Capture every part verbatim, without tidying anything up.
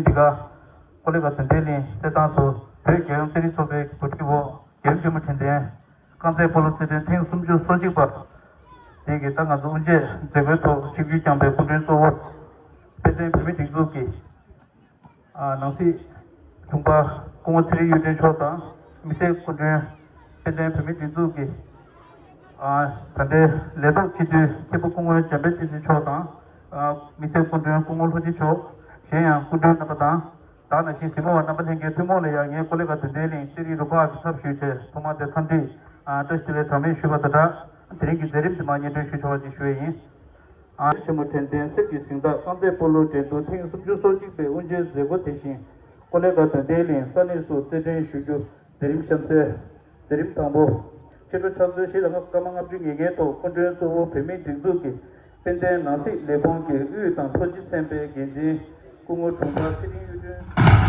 འདི་ག་ཀོ་ལི་གྷལ་དོན་ལྡན་གླིང་རྩེད་ཐང་དུ་བོད་རྒྱལ་ཡོངས་རྩེད་རིགས་ཚོགས་པའི་གོ་སྒྲིག་འོག་རྒྱལ་ཡུམ་ཆེན་མོ་དྲན་རྟེན་རྐང་རྩེད་སྤོ་ལོ་རྩེད་འགྲན་ཐེངས་སུམ་ཅུ་སོ་གཅིག་པ་དེ་གི་ད་ང་ཚོ་དབུ་འབྱེད་མཛད་སྒོའི་ཐོག་ཆིབས་བསྒྱུར་བསྐྱངས་པའི་སྐུ་མགྲོན་གཙོ་བོ་དཔལ་ལྡན་བོད་མིའི་སྒྲིག་འཛུགས་ཀྱི་ཨ་ནང་སྲིད་དྲུང་འཕར་སྐུ་ངོ་ཚེ་རིང་གཡུ་སྒྲོན་མཆོག་དང་། དམིགས་བསལ་སྐུ་མགྲོན་དཔལ་ལྡན་བོད་མིའི་སྒྲིག་འཛུགས་ཀྱི་ཨ་ད་ལྟའི་ལས་ཐོག་སྤྱི་འཐུས་ཁྱད་པར་སྐུ་ངོ་འཇམ་དཔལ་བསྟན་འཛིན་མཆོག་དང་། ཨ་དམིགས་བསལ་སྐུ་མགྲོན་སྐུ་ངོ་ལྷུན་གྲུབ་མཆོག་གཞན་ཡང་སྐུ་མགྲོན་རྣམ་པ་དང་། ད་ནང་བཞིན་གཟིགས་མོ་བ་རྣམ་པ་ལྷན་རྒྱས་ཐུན་མོང་ལ་ཡང་ངས་ཀོ་ལི་གྷལ་དོན་ལྡན་གླིང་རྩེད་རིགས་རུ་ཁག་གི་ཚབ་ཞུས་ཏེ་ཐོག་མར་དེ་འཚམས་འདྲི་ཨ་བཀྲ་ཤིས་བདེ་ལེགས་གྲངས་མེད་ཞུས་པ་དང་སྦྲགས། དེ་རིང་གི་མཛད་རིམ་དེ་མར་སྙན་སྒྲོན་ཞུ་ཆོག་པ་ཅིག་ཞུ་ཡས་ཡིན། ཨ་ཆེན་མོ་དྲན་རྟེན་གསེར་གྱི་གཟེངས་རྟགས་རྐང་རྩེད་སྤོ་ལོ་འགྲན་བསྡུར་ཐེངས་སུམ་ཅུ་སོ་གཅིག་པའི་དབུ་འབྱེད་མཛད་སྒོ་དེ་བཞིན་ཀོ་ལི་གྷལ་དོན་ལྡན་གླིང་ས་གནས་སུ་རྩེད་འགྲན་ཞུ་རྒྱུ་མཛད་རིམ་གཤམ་གསལ། མཛད་རིམ་དང་པོ། ཕྱི་དྲོ་ཕྱག་ཚོད་བཞི་དང་སྐར་མ་ལྔ་བཅུ་ཉེར་ལྔའི་ཐོག་སྐུ་མགྲོན་གཙོ་བོ་བོད་མིའི་སྒྲིག་འཛུགས་ཀྱི་དཔལ་ལྡན་ནང་སྲིད་ལས་ཁུངས་ཀྱི་དབུས་དང་ལྷོ་སྤྱི་ཚན་པའི་འགན་འཛིན་སྐུ་ངོ་དྲུང་འཕར་ཚེ་རིང་གཡུ་སྒྲོན།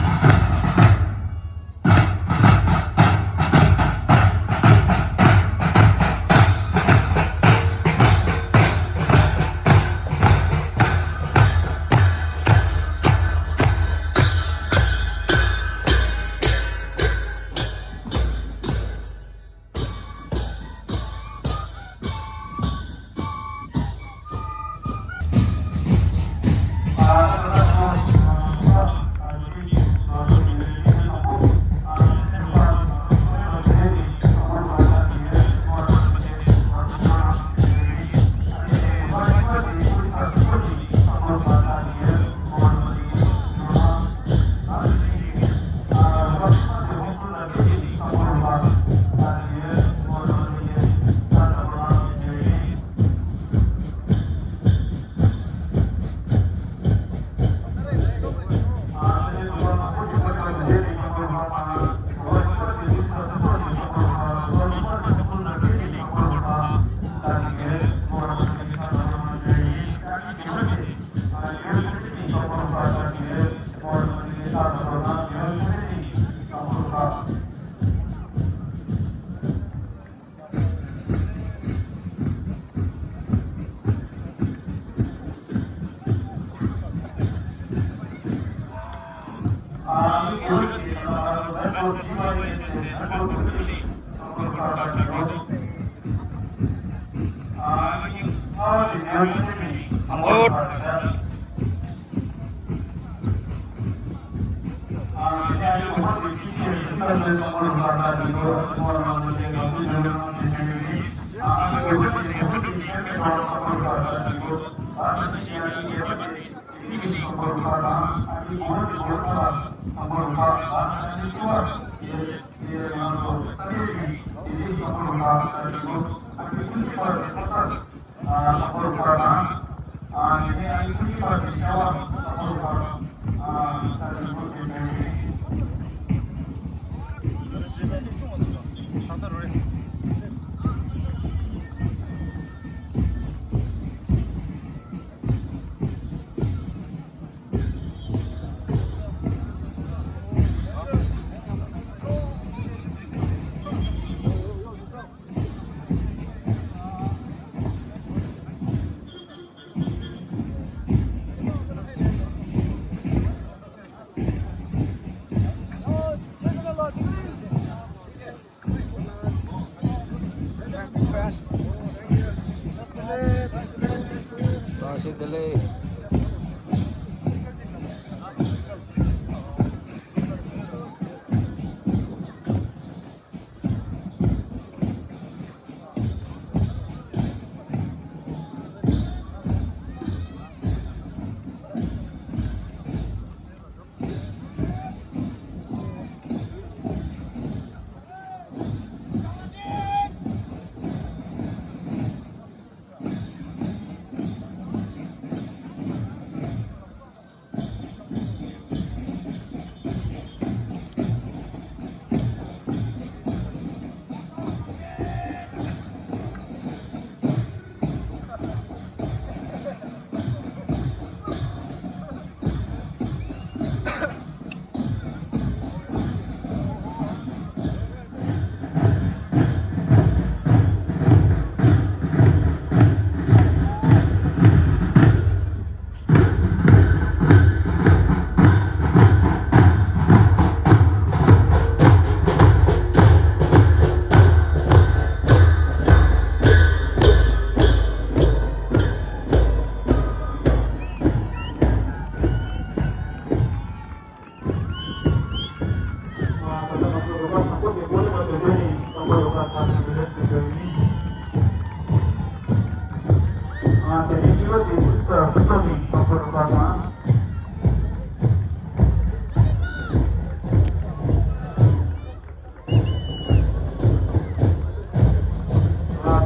ད་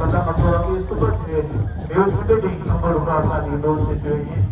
ལྟ་ང་ཚོ་ཨི་སུ་པར་ཇེ་མེའུ་སུ་པར་ཇེ་ཚང་པ་རུ་ཁག་ས་ནས་ལོ་ཆེ་ཤོས་ཡིན།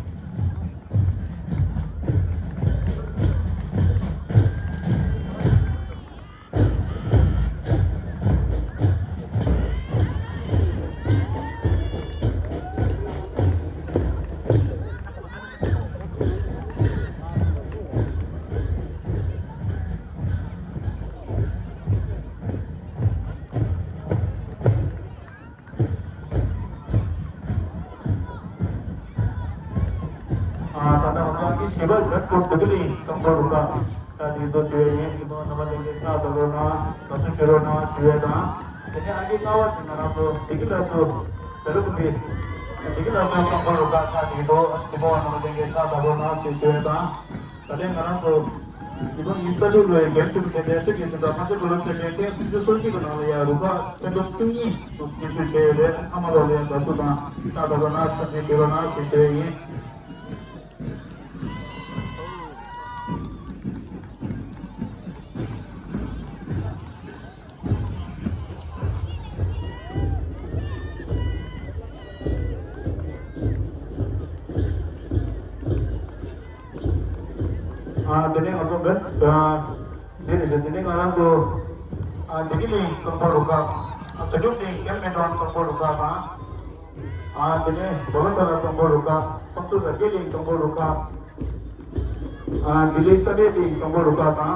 ད་ལྟ་ང་ཚོ་ཞི་བ་རི་པོར་ཏུ་ལི་ཀམ་པོ་རུ་ཀ་ད་དེ་ཚོ་བྱོས་ཡིན། ཞི་བ་རྣམ་པ་ལྷན་རྒྱས་ཕྱག་དང་རོགས་གནང་། དགའ་བསུ་ཞུ་རོགས་གནང་ཞུ་ཡས་དང་། དེ་ནས་ཨ་ཀི་ཀ་བ་ཞིག་ང་རང་ཚོ་བདེ་སྐྱིད་ལ་སུ་ཟེར་ལུགས་འདི་བདེ་སྐྱིད་ལ་སུ་ཀམ་པོ་རུ་ཀ་ཆགས་ཀྱི་འདུག་ཞི་བ་རྣམ་པ་ལྷན་རྒྱས་ཕྱག་དང་རོགས་གནང་ཞུ་ཞུ་ཡས་དང་། ད་ལན་ང་རང་ཚོ་ཉིས་སྟོང་ཉི་ཤུ་རྩ་དྲུག་ལོའི་རྒྱལ་སྤྱིའི་ཚན་རིག་ལས་ཀྱི་འཛིན་གྲྭ་ཕ་ཇ་གུ་ལུ་ཚན་རིག་ཐེངས་སུམ་ཅུ་སོ་གཅིག་གི་ནང་ལ་ཡང་རུ་ཁག་ཆེ་མཐོ་བཅུ་གཉིས་སུ་སྙན་ཞུ་བྱས་ཡོད་པས། ཚང་མ་ལོ་ལ་ཡང་དགའ་བསུ་དང་ཕྱག་དང་རོགས་གནང་འཚམས་འདྲི་ཞུ་རོགས་གནང་ཞེས་ཞུ་ཡས་ཡིན། ཨ། དེ་ནས་ང་ཚོ་འདི་འདི་རེད། དེ་ནས་ང་རང་ཚོ་ཨ་བདེ་སྐྱིད་གླིང་ཀམ་པོ་རུ་ཁག་ཨ་དོན་གྲུབ་གླིང་ཤེལ་མེ་ཏོང་ཀམ་པོ་རུ་ཁག་དང་། ཨ་དེ་ནས་རྡོ་ལ་ཐ་ལ་ཀམ་པོ་རུ་ཁག་ཁམས་སུ་ར་སྐྱེས་གླིང་ཀམ་པོ་རུ་ཁག་ཨ་ལྡི་ལི་ས་གནས་གླིང་ཀམ་པོ་རུ་ཁག་དང་།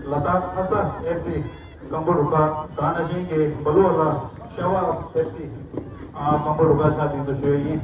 ལ་དྭགས་ལྷ་ས་ཨེཕ་སི་ཀམ་པོ་རུ་ཁག་དང་། ན་ཤིང་གི་འབའ་ལུ་བ་ལ་ཤ་བ་ཨེཕ་སི་ཨ་ཀམ་པོ་རུ་ཁག་ཆ་འཛིན་དུ་ཞུ་ཡིན།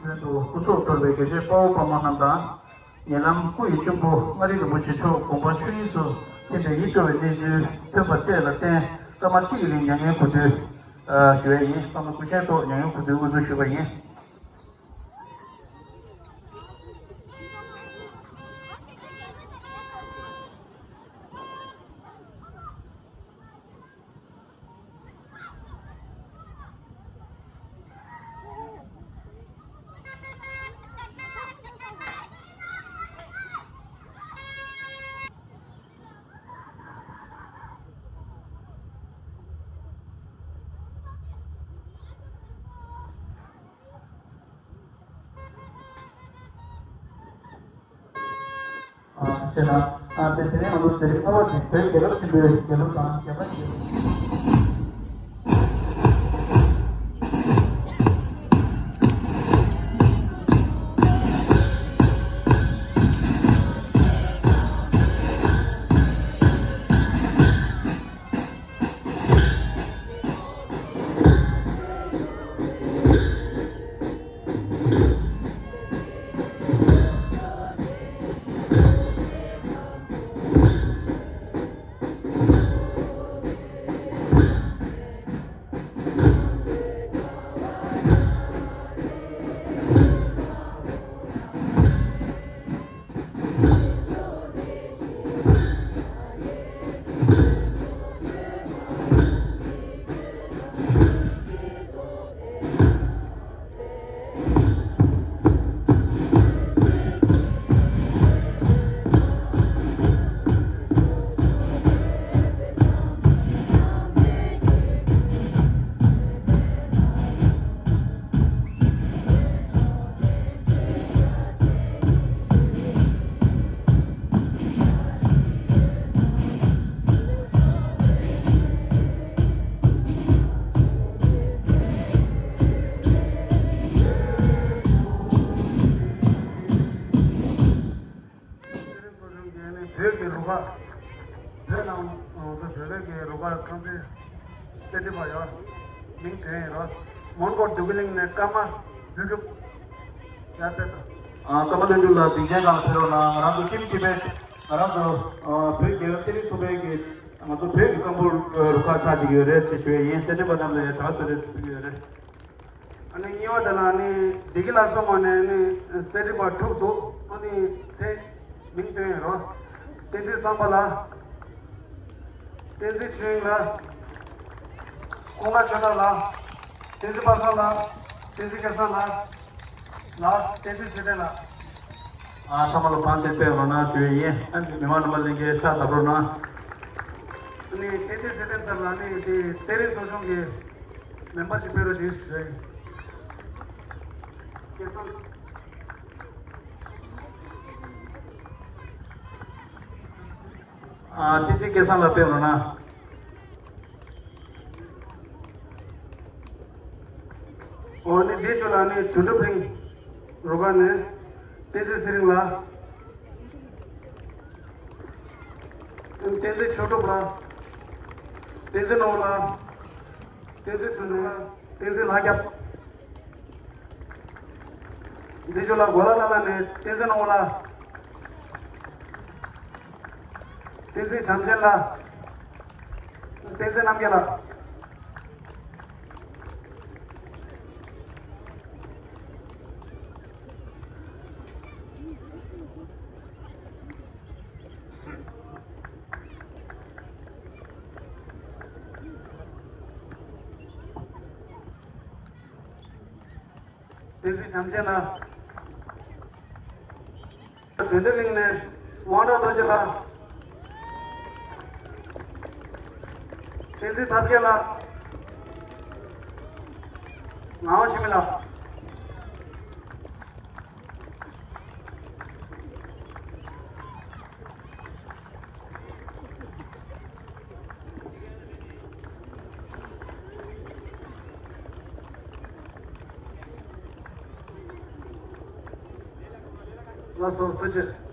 དོན་དུ་སྐུ་གཟུགས་མཐོན་པོའི་དགེ་བཤེས་དཔའ་བོ་དཔའ་མོ་རྣམས་དང་། ཉེ་ལམ་སྐུ་ཡི་གཅུང་པོ་མངའ་རིས་རིན་པོ་ཆེ་མཆོག་དགོངས་པ་ཆོས་དབྱིངས་སུ་ཐིམ་པའི་ཡིད་སྐྱོ་བའི་གནས་ཚུལ་ཐོན་པ་བཅས་ལ་བརྟེན། སྐར་མ་གཅིག་གི་རིང་མྱ་ངན་གུས་འདུད་ཞུ་ཡས་ཡིན། སྐར་མ་སྐུ་མཆེད་ཐོག་མྱ་ངན་གུས་འདུད་དབུ་འཛུགས་ཞུས་པ་ཡིན། ཨ། ཁྱེད་རང་ ཨ་དེ་དེ་ནས་ང་ཚོ་དེ་རིང་ཁ་པར་དེ་བོད་རྒྱལ་རབས་ཆེན་པོའི་རྒྱལ་གླུ་དང་རྒྱལ་ཁ་ཆེ། བོད་ཀྱི་རུ་ཁག་བོད་ནང་དུ་བོད་ལས་ཀྱི་རུ་ཁག་ཁང་ཚན་རྩེ་གྲིབ་པ་ཡོད། མིང་དོན་ཡིན་རོ། མོན་གྷོ་འདོད་རྒུ་གླིང་ནས་ཀརྨ་ལྷུན་གྲུབ། ཡར་ཕེབས་དང་། ཀརྨ་ལྷུན་གྲུབ་ལགས་སྡིངས་ཆའི་ནང་ཕེབས་རོགས་གནང་། ང་རང་ཚོ་ཊིམ་གཅིག་པས་ང་རང་ཚོ་བོད་རྒྱལ་ཡོངས་ཚན་རིག་ཚོགས་པའི་གི་ང་ཚོ་བོད་ཀྱི་རྐང་སྤོལ་རུ་ཁག་ཆགས་ཀྱི་ཡོད་རེད་ཅེས་ཞུ་ཡས་ཡིན། རྩེ་གྲིབ་པ་རྣམས་ལ་ཡང་དྲག་ཟེར་རེ་ཞུ་གི་ཡོད་རེད། ཨ་ནི་གཉིས་པ་དེ་ལ་ནི་བདེ་སྐྱིད་ལགས་སོང་བ་ནས་ནི་རྩེ་གྲིབ་པ་དྲུག་འདུག་ཨ་ནི་ཚེ་མིང་དོན་ཡིན་རོ། བསྟན་འཛིན་བསམ་པ་ལགས། བསྟན་འཛིན་ཆོས་དབྱིངས་ལགས། ཀུན་དགའ་ཆོས་གྲགས་ལགས། བསྟན་འཛིན་པ་སངས་ལགས། བསྟན་འཛིན་སྐལ་བཟང་ལགས། ལགས་བསྟན་འཛིན་ཚེ་བརྟན་ལགས། ཨ་ཚང་མ་ལ་བང་ཆེན་སྤེལ་རོགས་གནང་ཞུ་ཡས་ཡིན། ཨ་ནི་མི་མང་རྣམ་པ་ལྷན་རྒྱས་ཕྱག་བརྡབ་རོགས་གནང་། ཨ་ནི་བསྟན་འཛིན་ཚེ་བརྟན་ཟེར་ལ་ནི་དེ་རྩེད་རིགས་ཚོགས་ཆུང་གི་མེམ་བར་ཞིག་ཕེབས་རོགས་ཞེས་ཞུ་ཡས་ཡིན། སྐལ་བཟང་། ཨ་བསྟན་འཛིན་སྐལ་བཟང་ལགས་ཕེབས་རོགས་གནང་། འོ་ནི་འདི་ཚོ་ལ་ནི་དོན་གྲུབ་གླིང་རུ་ཁག་ནས་བསྟན་འཛིན་ཚེ་རིང་ལགས། བསྟན་འཛིན་ཆོས་གྲུབ་ལགས། བསྟན་འཛིན་ནོར་བུ་ལགས། བསྟན་འཛིན་དོན་གྲུབ་ལགས། བསྟན་འཛིན་ལྷ་སྐྱབས། འདི་ཚོ་ལ་གོ་ལ་ལ་ལ་ནས་བསྟན་འཛིན་ནོར་བུ་ལགས། བསྟན་འཛིན་བྱམས་ཆེན་ལགས། བསྟན་འཛིན་རྣམ་རྒྱལ་ལགས། བསྟན་འཛིན་བྱམས་ཆེན་ལགས། བདུད་འདུལ་གླིང་ནས་དབང་གྲགས་རྡོ་རྗེ་ལགས། བསྟན་འཛིན་ཐབས་མཁས་ལགས། ངག་དབང་འཆི་མེད་ལགས། ལགས་སོ་ཐུགས་རྗེ་ཆེ།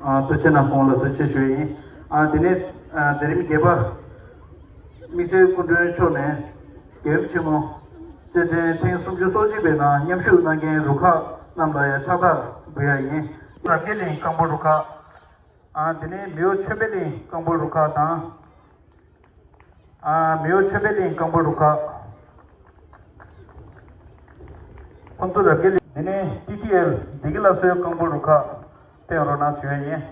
ཨ་ཐུགས་རྗེ་ཆེ། ནམ་གུང་ལ་ཐུགས་རྗེ་ཆེ་ཞུ་ཡིན། ཨ་དེ་ནས་ཨ་མཛད་རིམ་བརྒྱད་པ་དམིགས་བསལ་སྐུ་མགྲོན་མཆོག་ནས་རྒྱལ་ཡུམ་ཆེན་མོ་རྩེད་འགྲན་ཐེངས་སུམ་ཅུ་སོ་གཅིག་པའི་ནང་མཉམ་ཞུགས་གནང་མཁན་རུ་ཁག་རྣམས་ལ་ཡང་ཕྱག་རྟགས་འབུལ་ཡ་ཡིན། རབ་རྒྱས་གླིང་རྐང་སྤོལ་རུ་ཁག་ཨ་དེ་ནས་མེའོ་ཆོས་འཕེལ་གླིང་རྐང་སྤོལ་རུ་ཁག་དང་། ཨ་མེའོ་ཆོས་འཕེལ་གླིང་རྐང་སྤོལ་རུ་ཁག་ཁོང་ཚོ་རབ་རྒྱས་གླིང་། དེ་ནས་ཊི་ཊི་ཨེལ་བདེ་སྐྱིད་སླར་གསོའི་རྐང་སྤོལ་རུ་ཁག་ཕེབས་རོགས་གནང་ཞུ་ཡ་ཡིན།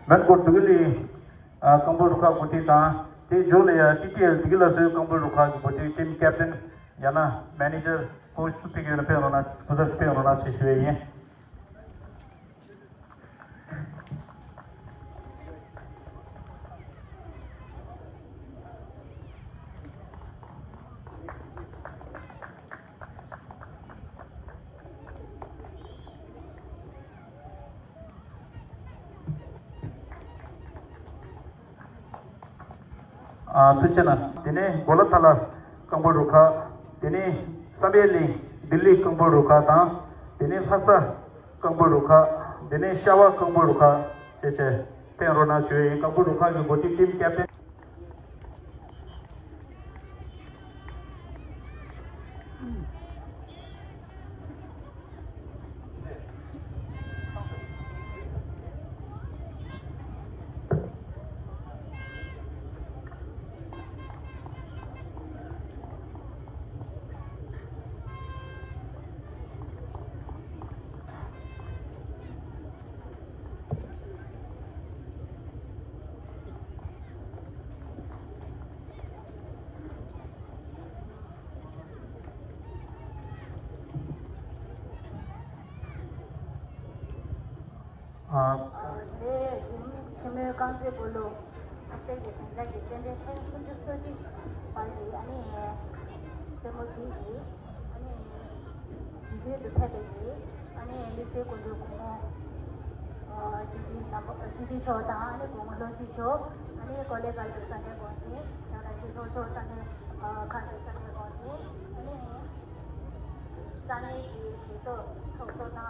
མོན་གྷོ་འདོད་རྒུ་གླིང་རྐང་སྤོལ་རུ་ཁག་འགོ་ཁྲིད་དང་དེའི་མཇུག་ལ་ཡང་ཊི་ཊི་ཨེལ་བདེ་སྐྱིད་སླར་གསོའི་རྐང་སྤོལ་རུ་ཁག་གི་འགོ་ཁྲིད་ཊིམ་ཀེབ་ཊན། ཡང་ན་མེ་ནེ་ཇར་སྐུ་ཚབ་ཕེབས་ཡོད་ན་ཕེབས་རོགས་གནང་། སྐུ་ཚབ་ཕེབས་རོགས་གནང་ཞེས་ཞུ་ཡས་ཡིན། ཨ། ཐུགས་རྗེ་གནང་། དེ་ནས་གོ་ལ་ཐ་ལ་རྐང་སྤོལ་རུ་ཁག་དེ་ནས་བསམ་ཡས་གླིང་ལྡི་ལི་རྐང་སྤོལ་རུ་ཁག་དང་། དེ་ནས་ལྷ་ས་རྐང་སྤོལ་རུ་ཁག་དེ་ནས་ཤ་བ་རྐང་སྤོལ་རུ་ཁག་བཅས་བཅས་ཕེབས་རོགས་གནང་ཞུ་ཡས་ཡིན། རྐང་སྤོལ་རུ་ཁག་གི་འགོ་ཁྲིད་ཊིམ་ཀེབ་ཊན། ཨ། ལས་ཡུམ་ཆེན་མོའི་རྐང་རྩེད་སྤོ་ལོ་ཨ་སྟེང་གི་དོན་དག་གི་རྟེན་འབྲེལ་ཐེངས་སུམ་ཅུ་སོ་གཅིག་པ་ཡི་ཨ་ནི་རྩེད་མོ་འདི་ཡིས་ཨ་ནི་རྒྱུན་ལྡན་དུ་ཕེབས་པའི་ཨ་ནི་ལི་ཙེ་སྐུ་མགྲོན་སྐུ་ངོ་སྤྱི་འཐུས་ནག་པོ་སྤྱི་འཐུས་མཆོག་དང་ཨ་ནི་སྐུ་ངོ་བློ་གཅིག་མཆོག་ཨ་ནི་ཀོ་ལེ་གལ་དུ་ས་གནས་དགོན་སྡེ་ཡང་ན་ཆེ་མཐོང་ཕྱོགས་ས་གནས་ཁག་ཏུ་ས་གནས་དགོན་སྡེ་ཨ་ནི། ས་གནས་ཀྱི་གྲོས་ཚོགས་ཚོགས་གཙོ་དང་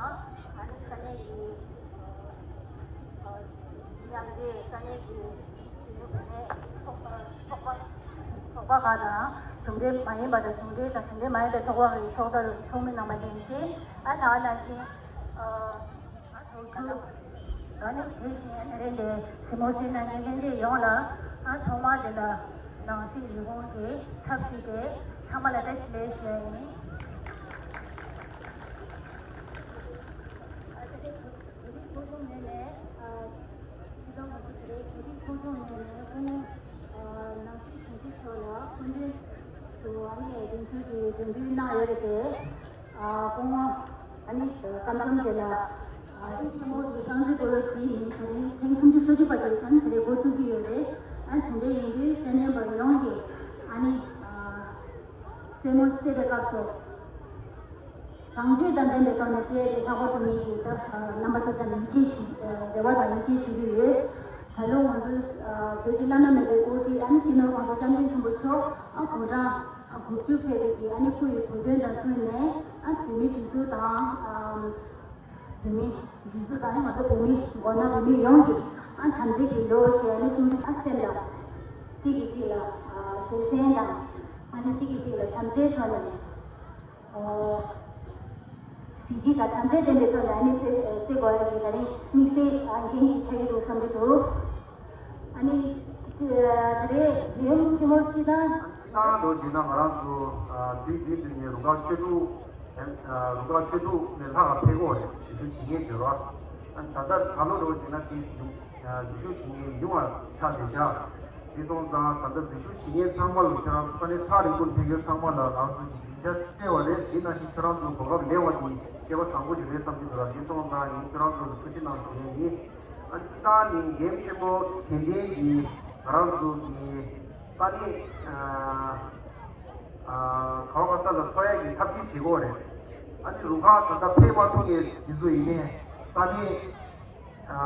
ཨ་ནི་ས་གནས་ཀྱི་མཉམ་འབྲེལ་ས་གནས་ཀྱི་ཚོགས་པ་ཚོགས་པ་ཁག་དང་གཞུང་འབྲེལ་མ་ཡིན་པ་དང་གཞུང་འབྲེལ་དང་གཞུང་འབྲེལ་མ་ཡིན་པའི་ཚོགས་པ་ཁག་གི་ཚོགས་གཙོ་ཚོགས་མི་རྣམ་པ་ཡིན་གྱི་ཨ་ནང་ནང་བཞིན། ཨ་ནི་དེ་བཞིན་ཨ་ནི་རེད་འདི་གཟིགས་མོ་གཟིགས་གནང་མཁན་ལྷན་རྒྱས་ཡོངས་ལ་ཨ་ཐོག་མར་འདི་ལ་ནང་སྲིད་ལས་ཁུངས་ཀྱི་ཚབ་ཞུས་ཏེ་ཚང་མ་ལ་བཀྲ་ཤིས་བདེ་ལེགས་ཞུ་ཡ་ཡིན། ཨ་ད་ལྟ་བོད་རིགས་ཚོགས་ཆུང་ངོས་ནས་ཨ་སྤྱི་ཚོགས་ང་ཚོ་དེ་རིང་བོད་རིགས་ཚོགས་ཆུང་ངོས་ནས་སྐུ་ངོ་ཨ་ནང་སྲིད་དྲུང་ཆེ་མཆོག་ལ་སྐུ་མགྲོན་དུ་ཨ་ནི་དེང་དུས་ཀྱི་མགྲོན་འབོད་གནང་ཡོད་རེད་དེ། ཨ་སྐུ་ངོ་ཨ་ནི་སྐབས་མཚམས་དེ་ལ་ཨ་རིགས་ཆེན་མོ་གི་རྐང་རྩེད་སྤོ་ལོ་དེའི་མིང་དེ་རིང་ཐེངས་སུམ་ཅུ་སོ་གཅིག་པ་དེ་ཨ་ནི་དེ་རིང་འགོ་བཙུགས་ཀྱི་ཡོད་རེད། ཨ་དེ་འདྲ་ཡིན་དུས་དཔལ་ལྡན་པ་ཡོངས་ཀྱིས་ཨ་ནི་ཨ་རྩེད་མོ་རྩེ་བའི་སྐབས་སུ་བཟང་སྤྱོད་དང་ལྡན་པའི་ཐོག་ནས་རྩེ་ཡག་གི་ལྷག་པར་དུ་ངེད་ཀྱིས་ད་རྣམ་པ་ཚོ་དང་ཡིད་ཆེས་ཞུ་རེ་བ་དང་ཡིད་ཆེས་ཞུ་གི་ཡོད། ད་ལོ་ང་ཚོ་བོད་ཀྱི་བླ་ན་མེད་པའི་སྐུ་ཚེ་ཨ་ནི་སྤྱི་ནོར་༸གོང་ས་༸སྐྱབས་མགོན་ཆེན་པོ་མཆོག་ཨ་དགུང་གྲངས་དགུ་བཅུ་ཕེབས་པའི་གི་ཨ་ནི་སྐུ་ཡི་གོ་སྟོན་དང་བསྟུན་ནས་ཨ་བོད་མི་སྒྲིག་འཛུགས་དང་ཨ་བོད་མི་སྒྲིག་འཛུགས་དང་ཨ་ནི་ང་ཚོ་བོད་མི་མགོ་ནག་བོད་མི་ཡོངས་ཀྱིས་ཨ་བྱམས་བརྩེ་གི་ལོ་ཞེས་ཨ་ནི་གསུང་དུས་ཨ་སེམས་ལ་གཅིག་གིས་གཅིག་ལ་ཨ་བརྩེ་སེམས་དང་ཨ་ནི་གཅིག་གིས་གཅིག་ལ་བྱམས་བརྩེའི་ཐོག་ནས། ཨོ། གཟི་བརྗིད་དང་བྱམས་བརྩེ་ལྡན་པའི་ཐོག་ནས་ཨ་ནི་རྩེ་རྩེ་དགོས་ཡ་གི་ད་རེས་དམིགས་བསལ་ཨ་འགན་ཞིག་ཆགས་ཀྱི་འདུག་བསམ་གྱི་འདུག་ཨ་ནི་ད་རེས་ཡུམ་ཆེན་མོ་སྤྱི་བཏང་། སྤྱི་བཏང་འགྲོ་བྱས་ན་ང་རང་ཚོ་ཨ་འདི་འདི་འདི་ནས་རུ་ཁག་བཅུ་དྲུག་ཨ་རུ་ཁག་བཅུ་དྲུག་ནས་ལྷག་ག་ཕེབས་ཀྱི་ཡོད་རེད། ཞུ་རྒྱུ་བྱེད་མཁན་བྱེད་རོགས། ཨ་ད་ལྟ་ད་ལོ་འགྲོ་བྱས་ན་དེ་ཡུམ་ཨ་འཛུལ་ཞུགས་བྱེད་མཁན་ཉུང་བ་ཆགས་བསྡད་ཤག་དེ་སོང་ཙང་ད་ལྟ་འཛུལ་ཞུགས་བྱེད་མཁན་ཚང་མ་ལ་ཁྱེད་རང་ས་གནས་ཐག་རིང་པོར་ཕེབས་མཁན་ཚང་མ་ལ་ང་ཚོ་གི་ཡིག་ཆ་སྤྲད་པ་རེད། དེ་ནང་བཞིན་ཁྱེད་རང་ཚོ་གོ་སྐབས་ལེན་པ་དེ་སྐལ་པ་བཟང་པོ་ཞིག་རེད་བསམ་གྱི་འདུག་ལ། དེ་སོང་ཙང་ངས་ཁྱེད་རང་ཚོ་ལ་ཐུགས་རྗེ་གནང་ཞུ་ཡས་ཡིན། ཨ་སྤྱི་བཏང་ནི་འགན་ཆེན་པོ་དྲན་རྟེན་གྱི་ང་རང་ཚོ་གི་ས་གནས་ཨ་ཨ་ག་བ་ག་ས་ལ་འཚོགས་ཡས་ཀྱི་ཐབས་ཤེས་བྱེད་དགོས་རེད། ཨ་ནི་རུ་ཁག་ད་ལྟ་ཕེབས་མ་ཐུབ་མཁན་དེ་ཚོ་ཡིན་ནའི་ས་གནས། ཨ་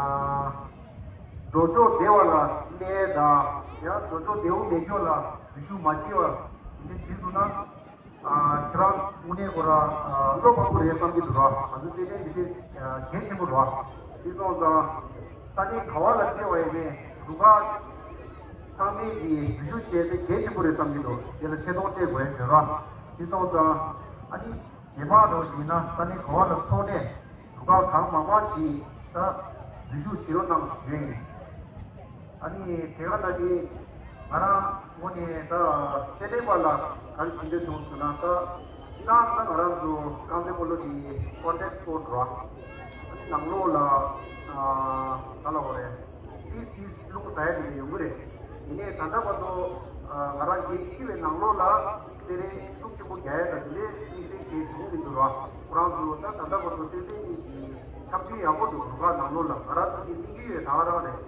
འགྲོ་ཕྱོགས་བདེ་བ་ལ་གནས་དང་ཡང་འགྲོ་ཕྱོགས་བདེ་བོ་མེད་ཕྱོགས་ལ་འཛུལ་ཞུགས་མ་བྱས་པ་འདི་བྱེད་ཐུབ་ན། ཨ་ཁྱེད་རང་དངོས་གནས་ཁོ་རང་ཨ་བློ་ཕམ་པོ་རེད་བསམ་གྱི་འདུག་ར། ང་ཚོ་རྩེད་འགྲན་འདི་དེ་གལ་ཆེན་པོ་རེད། དེ་སོང་ཙང་ས་གནས་ག་བ་ལ་བསྡད་པ་ཡིན་ནའི་རུ་ཁག་ཚང་མས་ཀྱི་འཛུལ་ཞུགས་བྱས་ཏེ་གལ་ཆེན་པོ་རེད་བསམ་གྱི་འདུག་དེ་ལ་ཆེ་མཐོང་སྤྲད་དགོས་ཡ་བྱོས་ར། དེ་སོང་ཙང་ཨ་ནི། རྗེས་མ་འགྲོ་བཞིན་ན་ས་གནས་ག་བ་ལ་ཚོགས་ནས་རུ་ཁག་གང་མང་མང་ཞིག་ད་འཛུལ་ཞུགས་བྱེད་རོགས་གནང་ཞུ་ཡིན། ཨ་ནི་དེ་ག་ནང་བཞིན་ང་རང་ངོས་ནས་ད་རྩེད་འགྲན་པ་ལ་ག་རེ་ཞུ་འདོད་བྱུང་ཟེར་ན། ད་སྤྱི་བཏང་ད་ང་རང་ཚོ་རྐང་རྩེད་སྤོ་ལོ་དེ་ཀོན་ཊེག་སི་སི་པོར་ཊི་རེད། ཨ་ནི་ནང་ལོགས་ལ་ཨ་ག་ལབ་དགོས་རེད། ཏིས་ཏིས་རླུང་ཟ་ཡ་དེ་འདྲ་ཡོང་གི་རེད། ཡིན་ནའི་ད་ལྟ་བར་དུ་ང་རང་འགན་འཁྱེར་བའི་ནང་ལོགས་ལ། དེ་རིང་ཤུགས་ཆེན་པོ་རྒྱག་ཡ་དང་དེ་ལས་དམིགས་བསལ་གྱི་བྱུང་མི་འདུག་ར། ཁོ་རང་ཚོ་ད་ད་ལྟ་བར་དུ་བསྟན་འཛིན་གཉིས་ཀྱི་ཆབ་སྲིད་ཡག་པོ་འདུག་རུ་ཁག་ནང་ལོགས་ལ་ང་རང་ཚོ་གི་གླེང་གི་ཡོད་ད་ག་རང་རེད།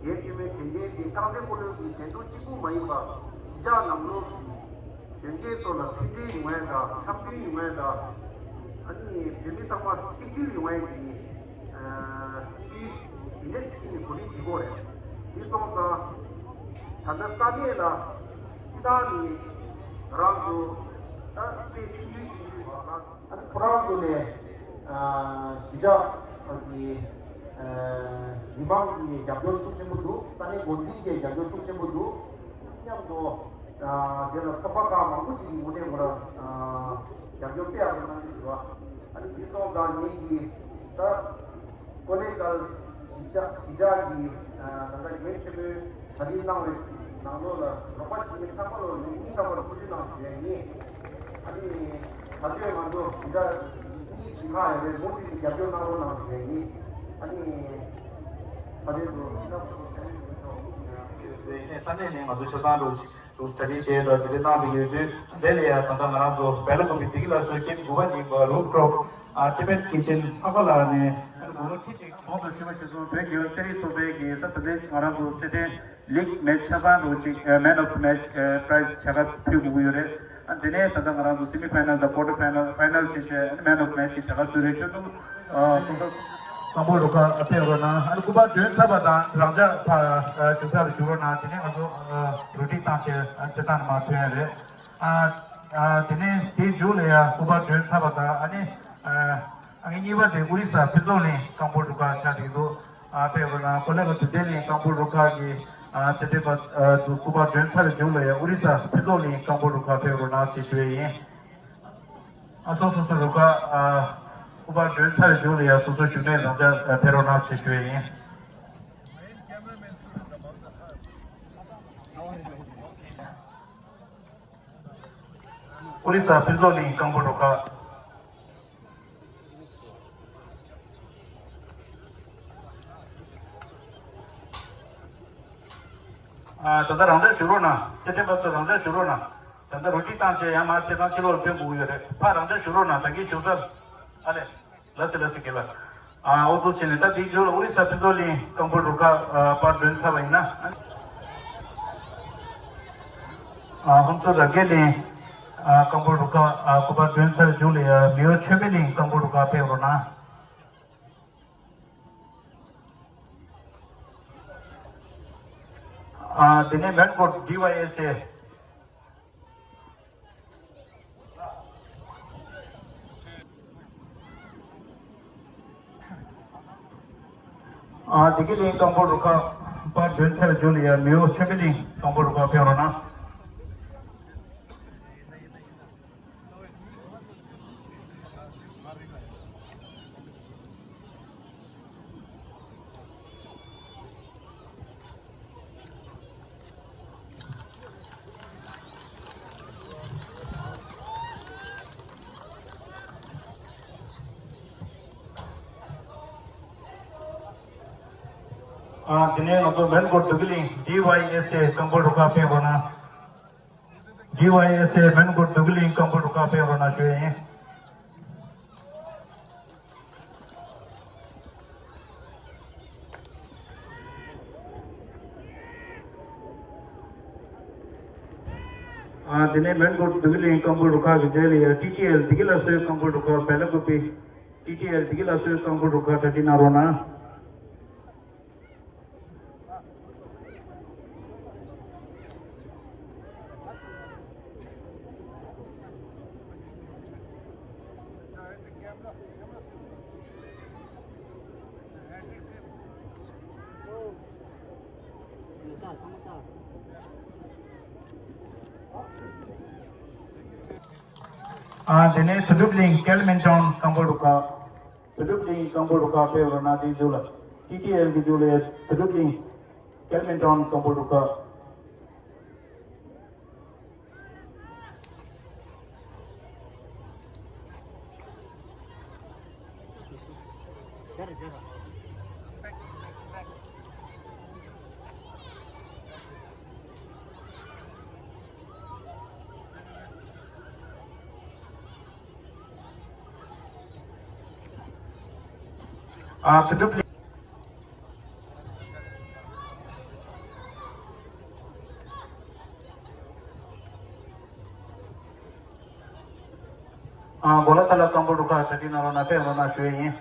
རྒྱལ་སྤྱི་མོས་དྲན་རྒྱལ་གྱི་རྐང་རྩེད་སྤོ་ལོ་གི་འགྲན་བསྡུར་གཅིག་པུ་མ་ཡིན་པ་གཞིས་ཆགས་ནང་ལོགས་ཀྱི་གཞོན་སྐྱེས་ཚོ་ལ་མཐུན་སྒྲིལ་ཡོང་ཡ་དང་འཆམ་མཐུན་ཡོང་ཡ་དང་། ཨ་ནི་བོད་མི་ཚང་མ་གཅིག་སྒྲིལ་ཡོང་ཡ་གི་ཨ་དེ་འདྲ་ཞིག་ནས་གོ་སྒྲིག་བྱེད་དགོས་རེད། དེ་སོང་ཙང་ད་ལྟ་ས་གནས་ལ་སྤྱི་བཏང་ནས་ང་རང་ཚོ་ད་དཔེ་ཆུང་ཆུང་ཞིག་ཡིན་པ་ལ། ཨ་ནི་ཁོ་རང་ཚོ་ནས་ཨ་གཞིས་ཆགས་ཀྱི་ཨ་མི་མང་གི་རྒྱབ་སྐྱོར་ཤུགས་ཆེན་པོ་འདུག་ས་གནས་འགོ་འཛིན་གྱི་རྒྱབ་སྐྱོར་ཤུགས་ཆེན་པོ་འདུག་མཉམ་དུ་ཨ་དེ་ལ་ཚོགས་པ་ཁག་མང་པོ་ཞིག་གི་ངོས་ནས་ང་རང་ཨ་རྒྱབ་སྐྱོར་སྤེལ་ཡག་གི་གནང་གི་འདུག་ཨ་ནི་དེ་སོང་ཙང་ངེད་ཀྱིས་ད། ཀོ་ལེ་གལ་གཞིས་ཆགས་གཞིས་ཆགས་ཀྱི་ད་ལྟ་ཡོན་ཆེན་མོའི་གྲ་སྒྲིག་གནང་བའི་ནང་ལོགས་ལ་རོགས་པ་བྱེད་མཁན་ཚང་མ་ལ་ངས་སྙིང་ཐག་པ་ནས་ཐུགས་རྗེ་གནང་ཞུ་ཡ་ཡིན། ཨ་ནི་ད་ལྟ་ང་ཚོ་གཞིས་ཆགས་གཉིས་གཞིས་ཁག་ཡོད་པའི་མུ་མཐུད་ནས་རྒྱབ་སྐྱོར་གནང་རོགས་གནང་ཞུ་ཡ་ཡིན། ཨ་ནི་ད་ལྟ་ཚོ་ས་གནས་ནས་ང་ཚོ་ཆ་ཚང་འགྲོ་ཞིག་གྲ་སྒྲིག་བྱས་དང་དེ་འདྲ་གནང་བཞིན་ཡོད་དུས་དེ་ལ་ཡང་ད་ལྟ་ང་རང་ཚོ་སྦེ་ལ་ཀུ་པི་དེ་གི་ལ་སོའི་ཀེམ་དགུ་པ་ཉིན་པ་རུབ་ཀྲོབ་ཨ་ཊི་བེཊ་ཀི་ཆེན་ལྷག་པ་ལགས་ནས་ཨ་ནི་དགུང་ལོ་ཁྲི་གཅིག་གོང་དུ་ཞུས་པ་ཞིག་སོང་བོད་རྒྱལ་ཡོངས་རྩེད་རིགས་ཚོགས་པའི་གི་ད་ད་ལྟའི་ང་རང་ཚོ་རྩེད་འགྲན་ལིག་མེཆ་ཆ་ཚང་རུ་ཅིག་Man of the Match prize་བྱ་དགའ་ཕུལ་དགོས་ཀྱི་ཡོད་རེད། ཨ་དེ་ནས་ད་ལྟ་ང་རང་ཚོ་སེ་མི་ཕའི་ནལ་དང་ཀོ་ཊར་ཕའི་ནལ་ཕའི་ནལ་བྱས་བྱས་ཨ་ནི་Man of the Match་གི་བྱ་དགའ་ཚུད་རེད། ཁྱོད་ཚོ་ཨ་ཁོང་ཚོ། སྐམ་པོ་རུ་ཁག་ཕེབས་རོགས་གནང་། ཨ་ནི་སྐུ་པར་སྒྲོན་ཚར་བ་དང་རང་འཇགས་ཕར་བཞུགས་ས་ལ་བཞུགས་རོགས་གནང་། དེ་ནས་ང་ཚོ་རུ་སྒྲིག་བཏང་བྱས་ཨ་ནི་བྱེད་སྟངས་མར་ཐོན་ཡ་རེད། ཨ་ཨ་དེ་ནས་དེའི་མཇུག་ལ་ཡ་སྐུ་པར་སྒྲོན་ཚར་བ་དང་ཨ་ནི་ཨ་ཨ་ནི་གཉིས་པ་དེ་ཨོ་རི་ས་ཕུན་ཚོགས་གླིང་སྐམ་པོ་རུ་ཁག་ཆགས་བསྡད་འདུག་ཨ་ཕེབས་རོགས་གནང་། ཀོ་ལེ་ག་དུས་ཚོད་གླིང་སྐམ་པོ་རུ་ཁག་གི་ཨ་ཆེ་མཐོན་པ་ཨ་ཚོ་སྐུ་པར་སྒྲོན་ཚར་བའི་མཇུག་ལ་ཡ་ཨོ་རི་ས་ཕུན་ཚོགས་གླིང་སྐམ་པོ་རུ་ཁག་ཕེབས་རོགས་གནང་ཞེས་ཞུ་ཡས་ཡིན། ཨ་སོ་སོ་སོ་རུ་ཁག་ཨ་སྐུ་པར་སྒྲོན་ཚར་བའི་མཇུག་ལ་ཡ་སོ་སོ་བཞུགས་གནས་རང་འཇགས་ཕེབས་རོགས་གནང་ཞེས་ཞུ་ཡས་ཡིན། ཨོ་རི་ས་ཕུན་ཚོགས་གླིང་སྐམ་པོ་རུ་ཁག་ཨ་ད་ལྟ་རང་འཇགས་བཞུགས་རོགས་གནང་། རྩེད་འགྲན་པ་ཚོ་རང་འཇགས་བཞུགས་རོགས་གནང་། ད་ལྟ་རུ་སྒྲིག་བཏང་བྱས་ཡར་མར་བྱེད་སྟངས་ཕྱི་ལོགས་ལ་ཐོན་དགོས་ཀྱི་ཡོད་རེད། ཕར་རང་འཇགས་བཞུགས་རོགས་གནང་། ད་གིན་བཞུགས་ས་ཨ་ལས། ལགས་སེ་ལགས་སེ་རྒན་ལགས། ཨ་ཨོ་ཚོ་བྱས་ནས་ད་དེའི་མཇུག་ལ་ཨོ་རི་ས་ཕུན་ཚོགས་གླིང་སྐམ་པོ་རུ་ཁག་ཨ་པར་སྒྲོན་ཚར་བ་ཡིན་ན། ཨ་ཧོན་སུར་རབ་རྒྱས་གླིང་ཨ་སྐམ་པོ་རུ་ཁག་ཨ་སྐུ་པར་སྒྲོན་ཚར་མཇུག་ལ་ཡ་མེའོ་ཆོས་འཕེལ་གླིང་སྐམ་པོ་རུ་ཁག་ཕེབས་རོགས་གནང་། ཨ་དེ་ནས་མོན་གྷོ་ཌི་ཝའི་ཨེས་ཨེ། ཨ་བདེ་སྐྱིད་གླིང་སྐམ་པོ་རུ་ཁག་པར་སྒྲོན་ཚར་མཇུག་ལ་ཡ་མེའོ་ཆོས་འཕེལ་གླིང་སྐམ་པོ་རུ་ཁག་ཕེབས་རོགས་གནང་། ཨ་དེ་ནས་ང་ཚོ་མོན་གྷོ་བདེ་སྐྱིད་གླིང་ཌི་ཝའི་ཨེས་ཨེ་སྐམ་པོ་རུ་ཁག་ཕེབས་རོགས་གནང་། ཌི་ཝའི་ཨེས་ཨེ་མོན་གྷོ་བདེ་སྐྱིད་གླིང་སྐམ་པོ་རུ་ཁག་ཕེབས་རོགས་གནང་ཞུ་ཡས་ཡིན། ཨ་དེ་ནས་མོན་གྷོ་བདེ་སྐྱིད་གླིང་སྐམ་པོ་རུ་ཁག་གི་རྗེས་ལ་ཡ་ཊི་ཊི་ཨེལ་བདེ་སྐྱིད་ལ་སོའི་སྐམ་པོ་རུ་ཁག་སྦེ་ལ་ཀུ་པི། ཊི་ཊི་ཨེལ་བདེ་སྐྱིད་ལ་སོའི་སྐམ་པོ་རུ་ཁག་གྲ་སྒྲིག་གནང་རོགས་གནང་། ཨ་དེ་ནས་དོན་གྲུབ་གླིང་ཀེལ་མིན་ཊོན་སྐམ་པོ་རུ་ཁག་དོན་གྲུབ་གླིང་སྐམ་པོ་རུ་ཁག་ཕེབས་རོགས་གནང་། དེའི་མཇུག་ལ་ཊི་ཊི་ཨེལ་གྱི་མཇུག་ལ་དོན་གྲུབ་གླིང་ཀེལ་མིན་ཊོན་སྐམ་པོ་རུ་ཁག་ཨ་ཕུ་ཏུ་པི་ལི། ཨ་གོ་ལ་ཐ་ལ་ཀམ་པོ་རུ་ཁ་ས་ཏི་ན་རོ་ན་ཕེ་རོ་ན་ཞུ་ཡིན།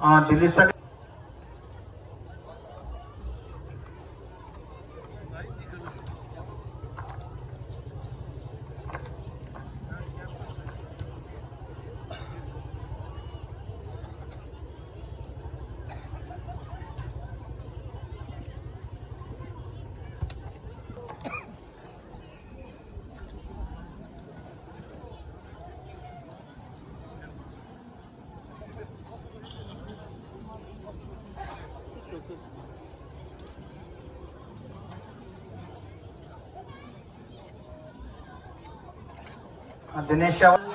ཨ་ལྡི་ལི་ས། འདི་ནས་ཤ།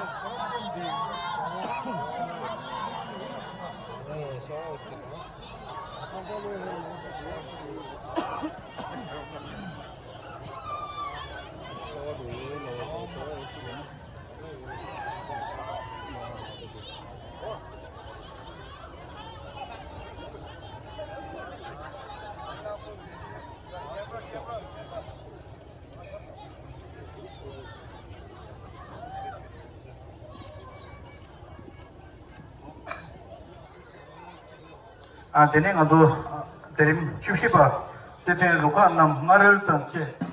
ཨ་དེ་ནས་ང་ཚོ་མཛད་རིམ་བཅུ་བཞི་པ་རྩེད་འགྲན་རུ་ཁག་རྣམས་སྔ་རོལ་དང་བཅས།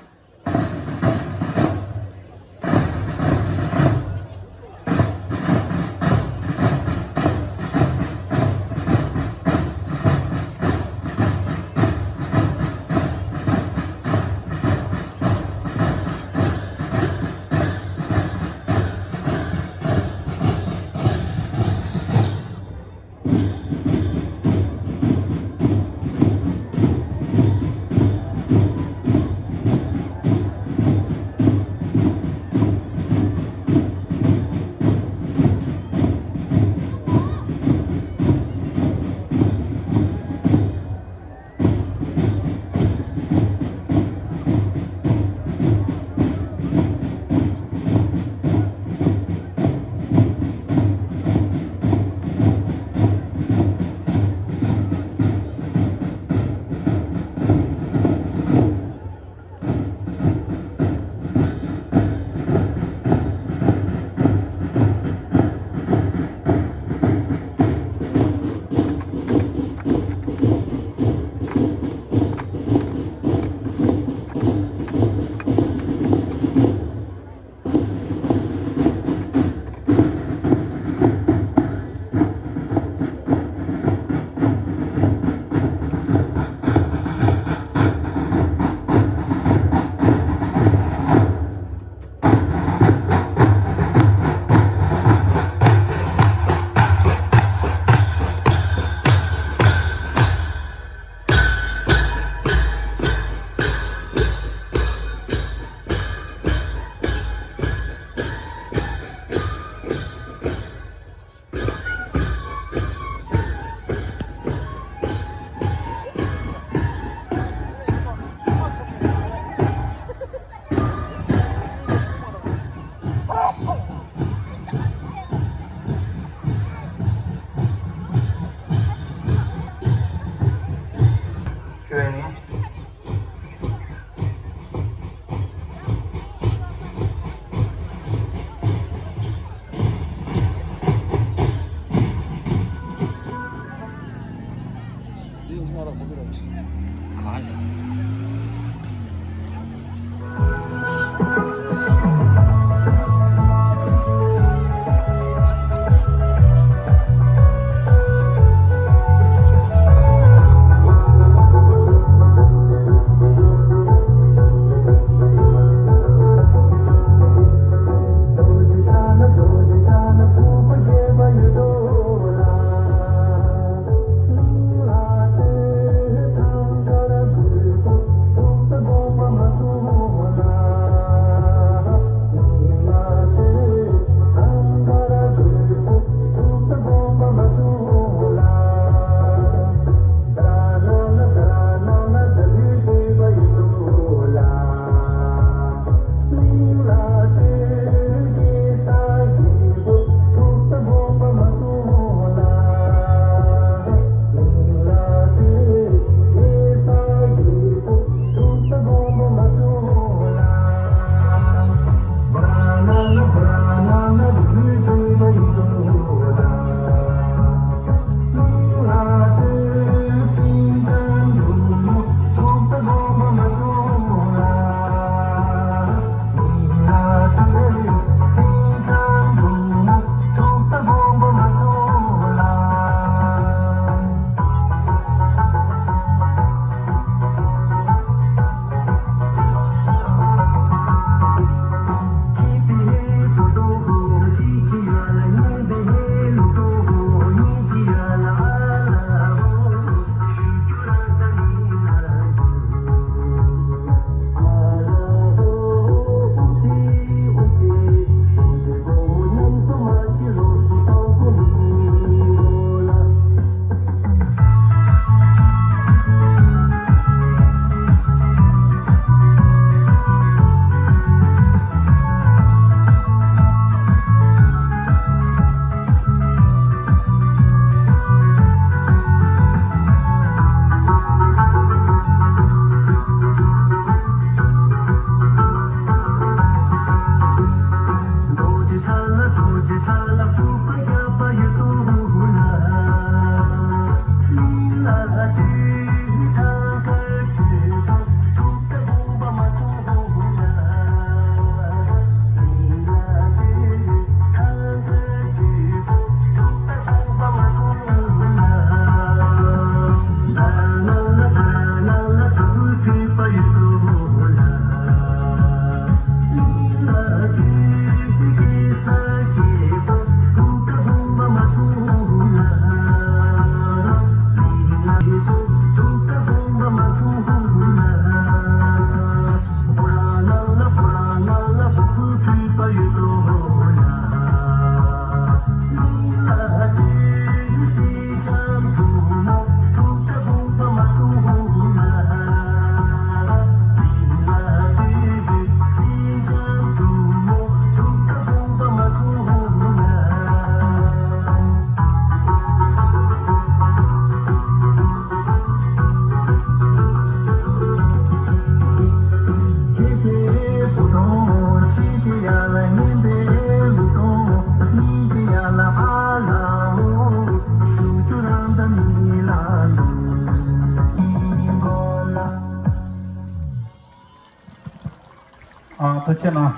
ཨ། ཐུགས་རྗེ་གནང་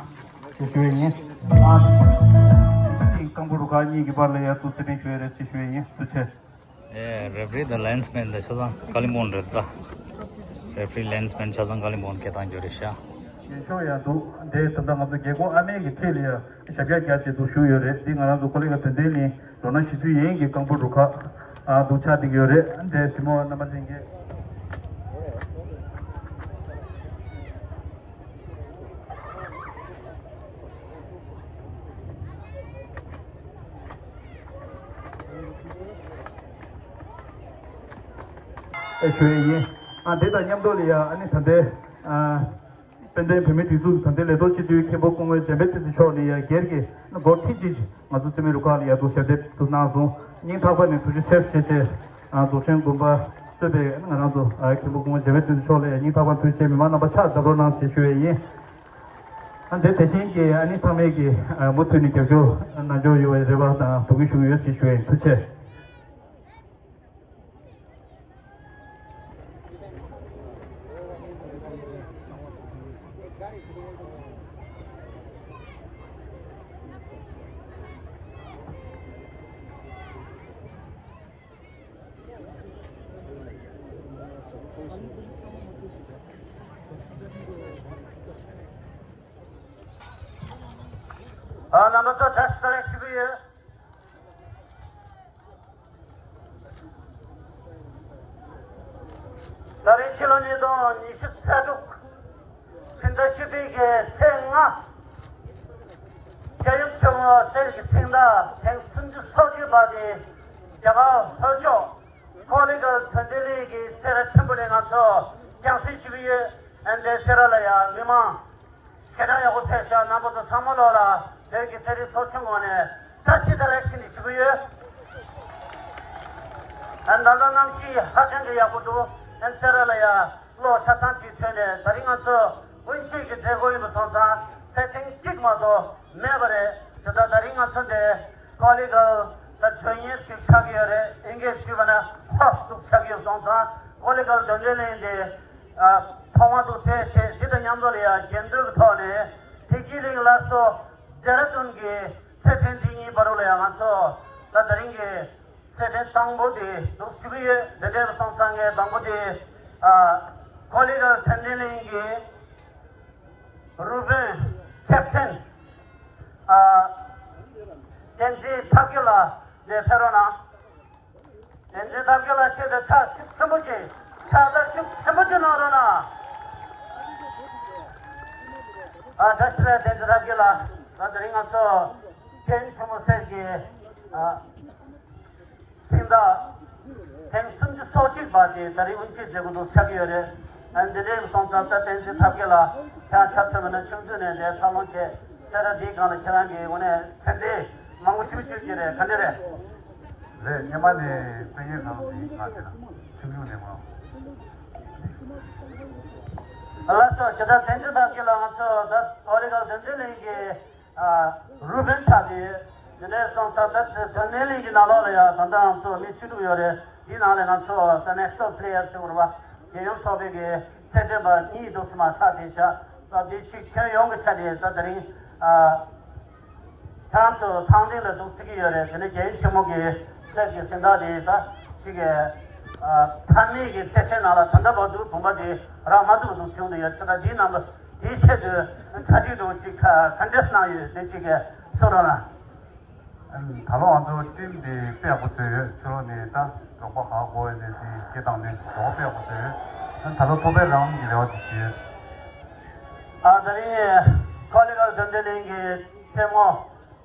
ཞེས་ཞུ་ཡས་ཡིན། ཨ། རྐང་པ་རུ་ཁག་གཉིས་ཀྱི་བར་ལ་ཡ་ཏུ་རྩེད་འགྲན་ཞུ་ཡས་རེད་ཅེས་ཞུ་ཡས་ཡིན། ཐུགས་རྗེ་ཆེ། ཨེ། རེ་ཕ་རི་དང་ལའེན་སི་མེན་དང་ཆ་ཚང་ཀ་ལི་མོང་རེད་ད། རེ་ཕ་རི་ལའེན་སི་མེན་ཆ་ཚང་ཀ་ལི་མོང་སྐད་གཏོང་རྒྱུ་རེད་ཤག་ཡན་ཤོག་ཡང་འདུག་འདི་ད་ལྟ་ང་ཚོ་རྒྱལ་ཁོངས་ཨ་མའི་གི་འཁྲིས་ལ་ཡ་ཞབས་བཀྱག་རྒྱག་ཆེད་དུ་ཞུགས་ཡོད་རེད། འདི་ང་རང་ཚོ་ཀོ་ལི་ག་དོན་ལྡན་གླིང་ལོ་ན་བཞི་བཅུ་ཡན་གྱི་རྐང་པ་རུ་ཁག་ཨ་འདུག་ཆགས་བསྡད་ཀྱི་ཡོད་རེད། འདི་གཟིགས་མོ་བ་རྣམ་པ་ལྷན་རྒྱས། ཨེ་ཞུ་ཡས་ཡིན། ཨ་འདི་དང་མཉམ་དུ་ལ་ཡ་ཨ་ནི་ད་ལྟའི་ཨ་དཔལ་ལྡན་བོད་མིའི་སྒྲིག་འཛུགས་ཀྱི་ད་ལྟའི་ལས་ཐོག་སྤྱི་འཐུས་མཁན་པོ་སྐུ་ངོ་འཇམ་དཔལ་བསྟན་འཛིན་མཆོག་ནས་ཡ་སྒེར་གྱི་སྒོར་ཁྲི་གཅིག་ང་ཚོ་རྩེད་མོའི་རུ་ཁག་ལ་ཡ་འདུག་ཞབས་འདེགས་ཚུར་གནང་སོང་། སྙིང་ཐག་པ་ནས་ཐུགས་རྗེ་ཆེ་ཞུ་ཆེད། ཨ་རྫོགས་ཆེན་དགོན་པ་གཙོས་པའི་ང་རང་ཚོ་ཨ་མཁན་པོ་སྐུ་ངོ་འཇམ་དཔལ་བསྟན་འཛིན་མཆོག་ལ་ཡ་སྙིང་ཐག་པ་ནས་ཐུགས་རྗེ་ཆེ། མི་མང་རྣམ་པ་ཕྱག་བརྡབ་རོགས་གནང་ཞེས་ཞུ་ཡས་ཡིན། ཨ་འདི་དེ་བཞིན་གྱི་ཨ་ནི་ཚང་མས་ཀྱི་ཨ་མུ་མཐུད་ནས་རྒྱབ་སྐྱོར་གནང་འཇོག་ཡོང་བའི་རེ་བ་དང་འབོད་སྐུལ་ཞུ་གི་ཡོད་ཅེས་ཞུ་ཡིན། ཐུགས་རྗེ་ཆེ། ཨ། རྣམ་པ་ཚོ་བཀྲ་ཤིས་བདེ་ལེགས་ཞུ་གི་ཡོད། ད་རེས་ཕྱི་ལོ་ཉིས་སྟོང་ཉི་ཤུ་རྩ་དྲུག་ཕྱི་ཟླ་བཞི་པའི་གི་ཚེས་ལྔ། རྒྱལ་ཡུམ་ཆེན་མོ་གསེར་གྱི་སེང་སྟག་ཐེངས་སུམ་ཅུ་སོ་གཅིག་པ་དེ་རྒྱ་གར་ལྷོ་ཕྱོགས་ཀོ་ལི་གྷལ་དོན་ལྡན་གླིང་གི་སེ་ར་ཆེན་པོ་ནས་ང་ཚོ་རྒྱང་སྲིང་ཞུ་གི་ཡོད། ཨ་འདི་སེ་ར་ལ་ཡ་མི་མང་ཞེ་དྲག་ཡག་པོ་ཕེབས་ཤག་རྣམ་པ་ཚོ་ཚང་མ་ལོག་ལ་བོད་ཀྱི་ཚེ་རིང་ཚོགས་ཆེན་ངོས་ནས་བཀྲ་ཤིས་བདེ་ལེགས་ཞུ་ནས་ཞུ་གི་ཡོད། ཨ་ད་ལྟ་གནམ་གཤིས་ཧ་ཅང་གི་ཡག་པོ་འདུག་ཨ་སེ་ར་ལ་ཡ་གློག་ཆ་ཚང་ཅིག་མཚོན་ནས་ད་རིང་ང་ཚོ་དབུ་འབྱེད་ཀྱི་མཛད་སྒོ་ཡིན་པ་སོང་ཙང་ཚེ་ཐེངས་གཅིག་མ་གཏོགས་མེད་པ་རེད། དེ་ལྟར་ད་རིང་ང་ཚོ་འདི་ཀོ་ལི་གྷལ་ད་མགྲོན་གཉེར་ཞིག་ཆགས་ཀྱི་ཡོད་རེད། ཨིན་སྐད་ཞུས་པ་ན་ཧོ་སི་ཊལ་ཆགས་ཀྱི་ཡོད་སོང་ཙང་ཀོ་ལི་གྷལ་དོན་ལྡན་གླིང་འདི་ཨ་ཐོག་མ་འདུག་ཚེ་ཞེས་འདི་དང་མཉམ་དུ་ལ་ཡ་འགྲན་བསྡུར་གྱི་ཐོག་ནས་བདེ་སྐྱིད་གླིང་སླར་གསོ་ལྡེ་ར་ལྡུན་གྱི་ཚེ་ཕྲེང་འདི་གཉིས་བར་དུ་ལ་ཡ་ང་ཚོ་ད་ད་རིང་གི་ཚེ་ཕྲེང་དང་པོ་དེ་འདུག་ཞུ་གི་ཡོད། དེ་འདྲ་སོང་ཙང་ངས་དང་པོ་དེ་ཨ་ཀོ་ལི་གྷལ་དོན་ལྡན་གླིང་གི་རུ་དཔོན་ཁེབ་ཊན་ཨ་བསྟན་འཛིན་ཐབས་མཁས་ལགས་འདིར་ཕེབས་རོགས་གནང་། བསྟན་འཛིན་ཐབས་མཁས་ལགས་ཆེད་དུ་ཕྱག་ཤུགས་ཆེན་པོ་ཅིག་ཕྱག་རྡེག་ཤུགས་ཆེན་པོ་ཅིག་གནང་རོགས་གནང་། ཨ་བཀྲ་ཤིས་བདེ་ལེགས་བསྟན་འཛིན་ཐབས་མཁས་ལགས། ད་དེ་རིང་ང་ཚོ་རྒྱལ་ཡུམ་ཆེན་མོ་གསེར་གྱི་ཨ་སེང་སྟག་ཐེངས་སུམ་ཅུ་སོ་གཅིག་པ་དེ་ད་རིང་དབུ་འབྱེད་མཛད་སྒོ་འདུག་ཆགས་ཀྱི་ཡོད་རེད། ཨ་འདི་འདྲའི་སོང་ཙང་ད་བསྟན་འཛིན་ཐབས་མཁས་ལགས་ཁྱེད་རང་ཆ་མཚོན་པ་ན་ཆུང་དུས་ནས་འདིར་འཚར་ལོངས་བྱས་སེ་ར་འདིའི་སྒང་ལ་ཁྱེད་རང་གི་ངོས་ནས་ཕན་བདེ་མང་པོ་ཞིག་ཞུ་རྒྱུ་རེད། ག་འདྲ་རེད། རེད། སྔོན་མ་ནས་སེང་གེ་ཁང་དེ་ང་དེ་ལ་ཆུང་ཆུང་ནས་མ། ལགས་སོ། ཇི་ལྟར་བསྟན་འཛིན་ཐབས་མཁས་ལགས་ང་ཚོ་ད་ཀོ་ལི་གྷལ་དོན་ལྡན་གླིང་གི་ཨ་རུ་དཔོན་ཆགས་ཏེ་དེ་འདྲའི་སོང་ཙང་ད་དོན་ལྡན་གླིང་གི་ནང་ལོགས་ལ་ཡང་ད་ལྟའང་ཚོ་མི་བཅུ་དྲུག་ཡོད་རེད། དེའི་ནང་ལ་ང་ཚོ་ད་ནེ་ཤ་ནལ་པི་ལེ་ཡར་ཟེར་བ་རྒྱལ་ཡོངས་ཚོགས་པའི་གི་ཚད་ལྡན་པ་གཉིས་འདུག་སེ་མ་ཆགས་བསྡད་ཤག་ད་དེ་ཕྱི་ཁྱོན་ཡོངས་ཀྱི་ཆ་ནས་ད་དེ་རིང་ཨ། ཁྱེད་རང་ཚོ་ཐང་སྟེང་ལ་འདུག་སེ་བྱེད་ཀྱི་ཡོད་རེད། དེ་ནས་རྒྱལ་ཡུམ་ཆེན་མོ་གི་གསེར་གྱི་སེང་སྟག་དེ་ད་ཅིག་གི་ཨ་མཐའ་མའི་གི་ཚེ་ཕྲེང་ནང་ལ་ད་ལྟ་བར་དུ་བུམ་པ་དེ་རག་མ་ཐུབ་པ་འདུག་བྱུང་བསྡད་ཡོད། ད་ལྟ་དེའི་ནང་དུ་དེའི་ཆེད་དུ་གྲ་སྒྲིག་འདུག་ཅིག་ག་ག་འདྲས་གནང་ཡོད་དེ་ཅིག་གི་གསུང་རོགས་གནང་། ད་ལོ་ང་ཚོ་ཊིམ་དེ་དཔེ་ཡག་པོ་བཟོས་ཡོད། ཕྱི་ལོགས་ནས་ད་རོགས་པ་ག་དགོས་ཡོད་ནས་དེ་སྐད་བཏང་ནས་རོགས་པ་དཔེ་ཡག་པོ་བཟོས་ཡོད། ད་ལོ་ཐོག་པའི་རའུན་གྱི་རེ་བ་དེ་ཞུས་ཡོད། ཨ་ད་རིང་ཀོ་ལི་གྷལ་དོན་ལྡན་གླིང་གི་མཚན་མོ་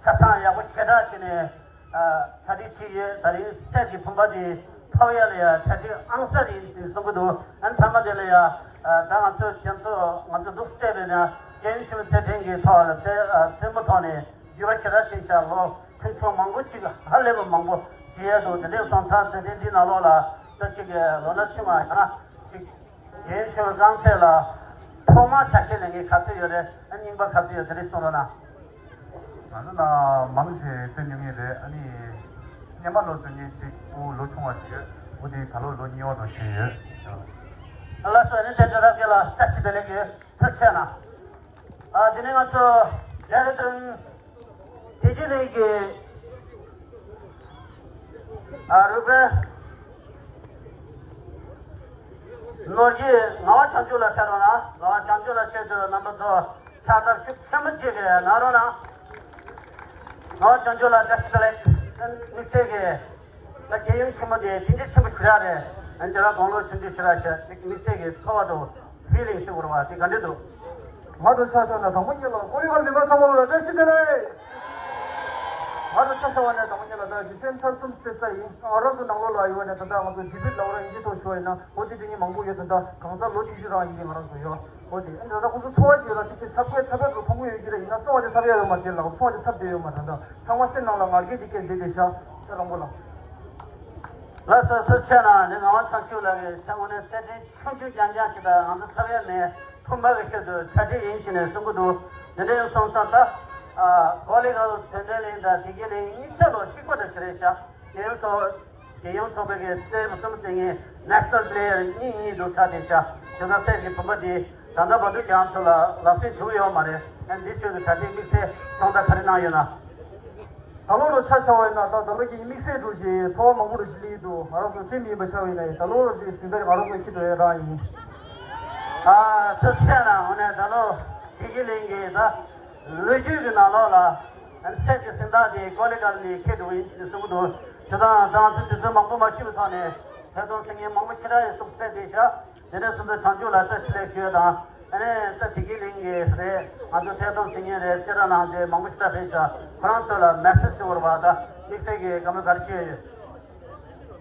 ཆ་ཚང་ཡག་པོ་ཞེ་དྲག་བྱས་ནས་ཨ་གྲ་སྒྲིག་བྱས་ཡོད། ད་རིང་གསེར་གྱི་བུམ་པ་དེ་ཐོབ་ཡ་ལ་ཡ་གྲ་སྒྲིག་ཨང་གསར་ཡིན་ཟེར་གསུང་གི་འདུག་ཨ་མཐའ་མ་དེ་ལ་ཡ་ཨ་ད་ང་ཚོ་རྒྱ་མཚོ་ང་ཚོ་འདུག་སེ་བལྟས་པས་ན་རྒྱལ་ཡུམ་ཆེན་མོ་ཚེ་ཕྲེང་གི་ཐོག་ལ་ཚེ་ཨ་མཚན་མོ་ཐོག་ནས་འགྱུར་བ་ཞེ་དྲག་ཕྱིན་ཤག་ལོ་ཆུང་ཆུང་མང་པོ་ཅིག་ཧ་ལས་པ་མང་པོ་བྱེད་ཡ་འདུག་དེ་འདྲའི་སོང་ཙང་ཚེ་ཕྲེང་འདིའི་ནང་ལོགས་ལ་ད་ཅིག་ལོ་ན་ཆུང་བ་ཡང་ན་ཅིག་རྒན་ཆོས་རྐང་ཚད་ལ་ཐོག་མར་ཆ་ཤས་ལེན་མཁན་ག་ཚོད་ཡོད་རེད། ཨ་རྙིང་པ་ག་ཚོད་ཡོད་དེ་རིགས་གསུང་རོགས་གནང་། ང་ཚོ་ནང་མང་ཆེ་ཚད་ཉུང་ཉུང་རེད། ཨ་ནི་སྔོན་མ་ལོ་ཚོད་ཉིས་གཅིག་པུ་ལོ་ཆུང་བ་ཞིག་ཡོད། འོ་དེ་ད་ལོ་ལོ་གཉིས་པ་དང་བཞི་ཡོད། ལགས་སོ། ཨ་ནི་བསྟན་འཛིན་རབ་རྒྱས་ལགས་བཀྲ་ཤིས་བདེ་ལེགས་ཡོད། ཐུགས་རྗེ་གནང་། ཨ། དེ་ནས་ང་ཚོ་ལྡེ་ར་ལྡུན་བདེ་སྐྱིད་གླིང་གི་ཨ་རུ་པའི་ནོར་གྱི་ངག་དབང་བྱང་ཆུབ་ལགས་ཕེབས་རོགས་གནང་། ངག་དབང་བྱང་ཆུབ་ལགས་ཆེད་དུ་རྣམ་པ་ཚོ་ཕྱག་རྟགས་ཤུགས་ཆེན་པོ་བྱེད་དགོས་གནང་རོགས་གནང་། ངག་དབང་བྱང་ཆུབ་ལགས་བཀྲ་ཤིས་བདེ་ལེགས། དམིགས་བསལ་གྱི་ད་རྒྱལ་ཡུམ་ཆེན་མོ་དེ་དེ་འདྲའི་ཆེན་པོ་ཞེ་དྲག་རེད། ཨ་ནི་དེ་རང་དགུང་ལོ་ཆུང་ཆུང་ཞེ་དྲག་ཞིག་དམིགས་བསལ་གྱི་ཚོར་བ་དང་ཕི་ལིང་ཞིག་འོར་བ་དེ་ག་འདྲ་འདུག་ང་ཚོ་ཆ་བཞག་ན་དང་པོ་ཉིད་ལ་ཀོ་རི་གར་མི་མང་ཚང་མ་ལ་བཀྲ་ཤིས་བདེ་ལེགས། ང་ཚོ་ཆ་བཞག་པ་ནས་དང་པོ་ཉིད་ལ་ད་རྗེས་དྲན་ཚར་གསུམ་ཟེར་ས་ཡིན། ང་རང་ཚོ་ནང་ལོགས་ལ་ཡོད་པ་ནས་ད་ལྟ་ང་ཚོ་ཌི་བེ་ཊི་ལབ་ར་ཨིན་ཇི་ཐོག་ཞུ་བ་ཡིན་ན་འོ་དེ་དེ་ཉིད་མང་པོ་ཡོད། ད་ལྟ་གང་ཟག་ལོ་ཆུང་ཆུང་རང་ཡིན་པའི་ང་རང་ཚོ་ཡོད། འོ་དེ་ཨ་ནི་ད་ལྟ་ཁོང་ཚོ་འཚོ་བ་ཞིག་ལ་དེ་དེ་ཚབ་སྐྱེ་ཚབ་ཡག་གི་ཕོངས་པོ་ཡོད་ཀྱི་རེད། ཡིན་ན་གསོ་བ་དེ་ཚབ་ཡག་ཡོད་མ་རེད་ལ། འཚོ་བ་དེ་ཚབ་བསྡད་ཡོད་མ་རེད། ད་ཚང་མ་སེམས་ནང་ལ་ང་རྒྱལ་དེ་སྐད་བསྡད་བསྡད་ཤག་ཁྱེད་རང་པོ་ལ། ལགས་སོ། ཐུགས་རྗེ་ཆེ་གནང་། ངག་དབང་བྱང་ཆུབ་ལགས་ཀྱིས་ད་དངོས་གནས་གསལ་སྟོན་ཆུང་ཆུང་རྐྱང་རྐྱང་ཞིག་དང་ང་ཚོ་ཚབ་ཡག་མེད། ཕུང་པ་གི་ཆེད་དུ་གྲ་སྒྲིག་ཡིན་ཞེས་ནས་གསུང་གི་འདུག་དེ་འདྲ་ཡིན་སོང་ཙང་ད་ཨ་ཀོ་ལི་གྷལ་དོན་ལྡན་གླིང་དང་བདེ་སྐྱིད་གླིང་གཉིས་ཆ་ལོ་གཅིག་པ་འདྲ་ཞིག་རེད་ཤག་དེ་ཡང་ཚོགས་དེ་ཡང་ཚོགས་པའི་གི་རྩེད་མོ་རྩེད་མོ་རྩེ་མཁན་ནེ་ཤ་ནལ་པི་ལེ་ཡར་གཉིས་གཉིས་འདུག་ས་དེ་ཤག་བྱས་ཙང་སྲས་ཀྱི་བུམ་པ་འདི་ད་ལྟ་བར་དུ་ཀྱང་ཚོ་ལ་ལག་སོན་བྱུང་ཡོད་མ་རེད། ཨ་འདི་ཚོས་ཀྱི་གྲ་སྒྲིག་དམིགས་བསལ་ཚོགས་མདའ་ག་རེ་གནང་ཡོད་ན། ད་ལོ་ལོ་ཆ་བཞག་པ་ཡིན་ན་ད་ད་ལོ་གི་དམིགས་བསལ་འགྲོ་ཞིག་ཚོགས་མང་པོ་རུ་ཞིག་སླེབས་འདུག་ང་རང་ཚོ་སེམས་ཡིན་པ་ཆགས་པ་ཡིན་ན་ཡིན། ད་ལོ་ལོ་ཞིག་ཟིན་ཚར་ང་རང་ཚོ་ཁྱི་འགྲོ་ཡ་རང་ཡིན། ཨ་ཐུགས་རྗེ་ཆེ་གནང་། འོ་ནས་ད་ལོ་བདེ་སྐྱིད་གླིང་གི་ད་ལོ་རྒྱུས་ཀྱི་ནང་ལོགས་ལ་སྲས་ཀྱི་སྦྱིན་བདག་དེ་ཀོ་ལི་གྷལ་ནས་ཁྱེར་འགྲོ་ཡིན་ཞེས་གསུང་གི་འདུག་བྱས་ཙང་ད་ང་ཚོས་དུས་ཚོད་མང་པོ་མ་ཞུས་པའི་ཐོག་ནས་ཐད་གཏོང་མཛད་མཁན་མང་པོ་ཞེ་དྲག་ཡོད་འདུག་ཟེར་བསྡད་ཤག་དེ་འདྲ་སོང་ཙང་བྱང་ཆུབ་ལ་བཀྲ་ཤིས་བདེ་ལེགས་ཞུ་ཡ་དང་། ཨ་ནི་ད་བདེ་སྐྱིད་གླིང་གི་རེད། ང་ཚོ་ཐད་གཏོང་མཛད་མཁན་རེད། བཅར་ར་གནང་མཁན་མང་པོ་ཞེ་དྲག་རེད་ཤག་ཁོ་རང་ཚོ་ལ་མེ་སེ་ཇི་ཞུ་བར་བ་ད་དམིགས་བསལ་གྱི་བཀའ་མོལ་ག་རེ་ཞུ་ཡ་ཡོད།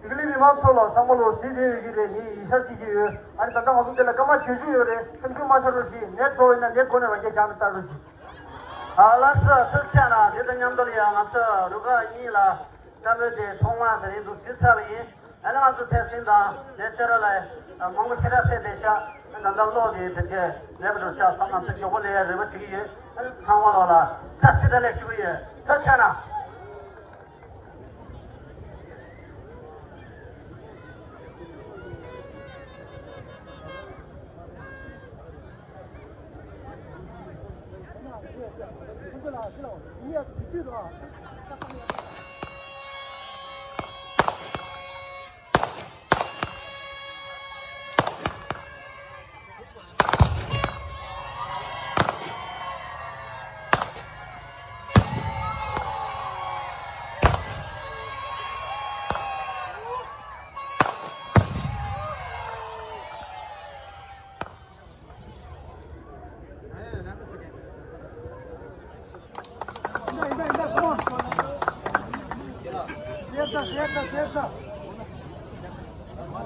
བདེ་སྐྱིད་གླིང་མི་མང་ཚོ་ལ་ཚང་མ་ལོ་གཟིགས་བསྡད་ཡོད་ཀྱི་རེད། ངས་ཡིད་ཆེས་བྱེད་ཀྱི་ཡོད། ཨ་ནི་ད་ལྟ་ང་ཚོ་འདི་ལ་སྐར་མ་བརྒྱད་ཅུ་ཡོད་རེད། སེམས་ཤུགས་མ་ཆག་རོགས་ཞེས་ནད་ཚོ་ཡིན་ན་ནད་འགོ་ནས་རང་རྒྱལ་རྒྱང་ནས་བཏང་རོགས་ཞེས། ཨ་ལགས་སོ། ཐུགས་རྗེ་ཆེ་གནང་། དེ་དང་མཉམ་དུ་ལ་ཡང་ང་ཚོ་རུ་ཁག་གཉིས་ལ་བཀའ་མོལ་དེ་ཐོག་མར་དེ་རིང་འདུག་ཞུས་ཚར་བ་ཡིན། ཨ་ནི་ང་ཚོ་ཐད་སྲིང་དང་ལས་བྱེད་ར་ལ་མང་པོ་ཞེ་དྲག་ཕེབས་བསྡད་ཤག་ཨ་ནི་ད་ལྟ་གློག་དེ་དེ་ཚེ་ལེགས་པར་འགྲོ་ཤག་བསམ་ན་ཚེ་མགྱོགས་པོ་ལས་རེ་བ་བྱེད་ཀྱི་ཡོད། ཨ་ནི་ཚང་མ་ལོག་ལ་བཀྲ་ཤིས་བདེ་ལེགས་ཞུ་གི་ཡོད། ཐུགས་རྗེ་ཆེ་གནང་།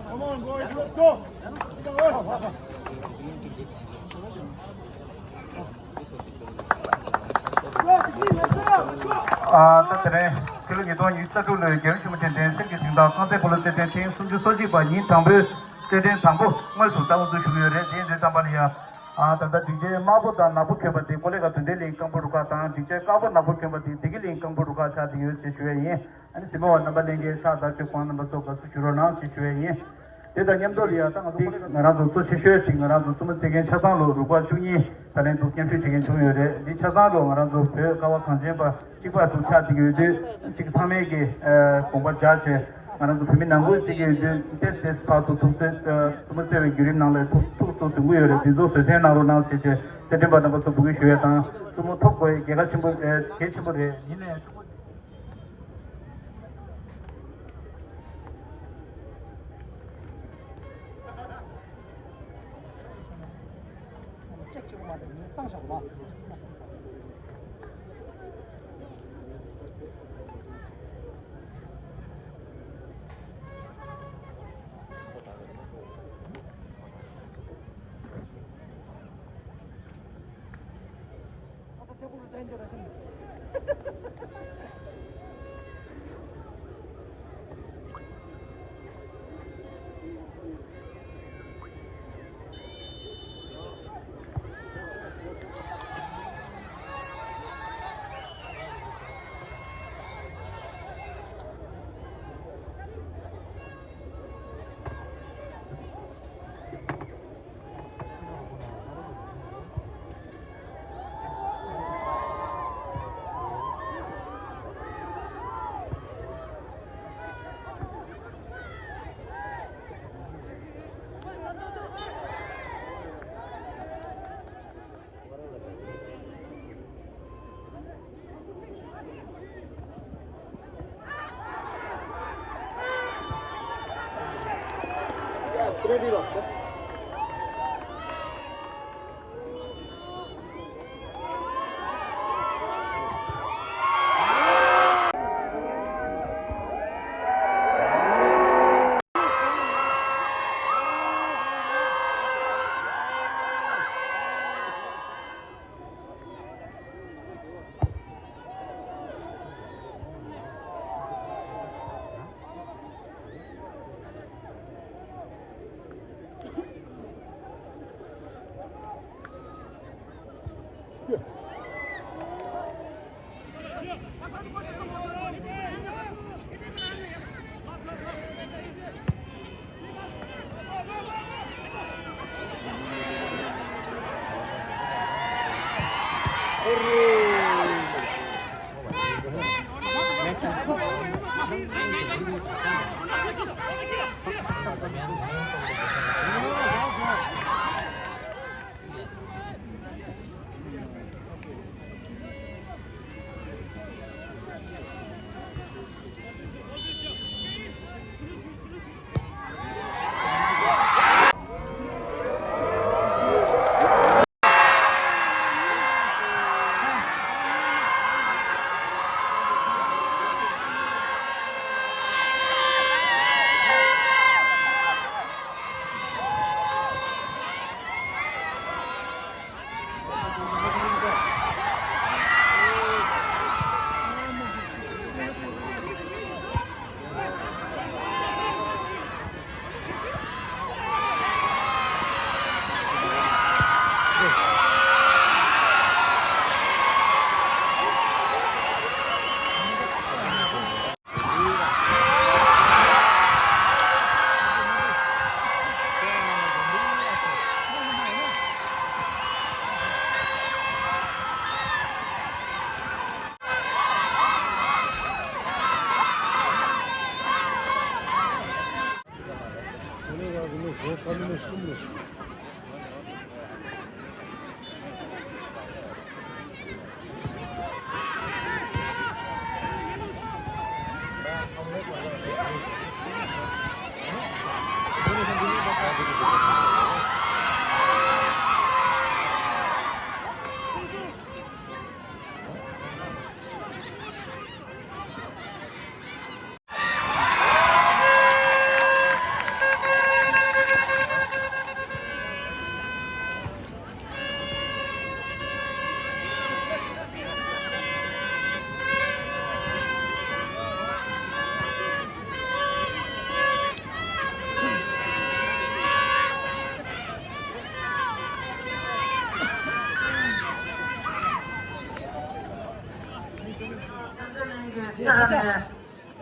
Come on, boys, let's go. ཨ་ད་དེ་རིང་ཕྱི་ལོ་ཉིས་སྟོང་ཉི་ཤུ་རྩ་དྲུག་ལོའི་རྒྱལ་ཡུམ་ཆེན་མོ་དེ་འདྲའི་སེམས་ཀྱི་གཟེངས་རྟགས་རྐང་རྩེད་སྤོ་ལོ་རྩེད་འགྲན་ཐེངས་སུམ་ཅུ་སོ་གཅིག་པ་ཉིན་དང་པོའི་རྩེད་འགྲན་དང་པོ་དངོས་སུ་རྩ་བ་འཛུགས་ཞུ་གི་ཡོད་རེད། དེ་ཡིན་དུས་ཙམ་པ་ལ་ཡང་ཨ་ད་ལྟ་སྒྲིག་ཆས་དམར་པོ་དང་ནག་པོ་གྱོན་པ་དེ་ཀོ་ལི་གྷལ་དོན་ལྡན་གླིང་རྐང་སྤོལ་རུ་ཁག་དང་། སྒྲིག་ཆས་དཀར་པོ་ནག་པོ་གྱོན་པ་དེ་བདེ་སྐྱིད་གླིང་རྐང་སྤོལ་རུ་ཁག་ཆགས་བསྡད་ཡོད་ཅེས་ཞུ་ཡས་ཡིན། ཨ་ནི་གཟིགས་མོ་བ་རྣམ་པ་ལྷན་རྒྱས་ཕྱག་བརྡབ་ཆེད་ཁོང་རྣམ་པ་ཚོ་དགའ་བསུ་ཞུ་རོགས་གནང་ཞེས་ཞུ་ཡས་ཡིན། དེ་དང་མཉམ་དུ་ལ་ཡང་ད་ང་ཚོ་ང་རང་ཚོ་གཙོ་ཆེ་ཤོས་ཤིག་ང་རང་ཚོ་རྩེད་མོ་རྩེ་མཁན་ཆ་ཚང་ལོ་རུ་ཁག་བཅུ་གཉིས་ད་ལན་འདུག་མཉམ་ཞུགས་བྱེད་མཁན་བྱུང་ཡོད་རེད། འདི་ཆ་ཚང་ལོ་ང་རང་ཚོ་བོད་ཀ་བ་གངས་ཅན་པ་གཅིག་པ་འདུག་ཆགས་བསྡད་ཀྱི་ཡོད་དུས་གཅིག་ཚང་མས་ཀྱི་དགོངས་པ་འཇགས་བྱས་ང་རང་ཚོ་བོད་མི་ནང་ཁུལ་རྩེ་གི་ཡོད་དུས་ཏེས་ཏེས་ཕར་ཚུར་ཐུག་རྩེད་རྩེད་མོ་རྩེ་བའི་བརྒྱུད་རིམ་ནང་ལ་ཐུག་ཐུག་ཐུག་འཛུལ་གྱི་ཡོད་རེད། འདི་ཚོ་བཟོད་བསྲན་གནང་རོགས་གནང་ཞེས་བྱས་རྩེད་འགྲན་པ་རྣམ་པ་ཚོ་འབོད་སྐུལ་ཞུ་ཡས་དང་རྩེད་མོ་ཐོབ་དགོས་ཡས་གལ་ཆེན་པོ་གལ་ཆེན་པོ་རེད། ཡིན་ནའི།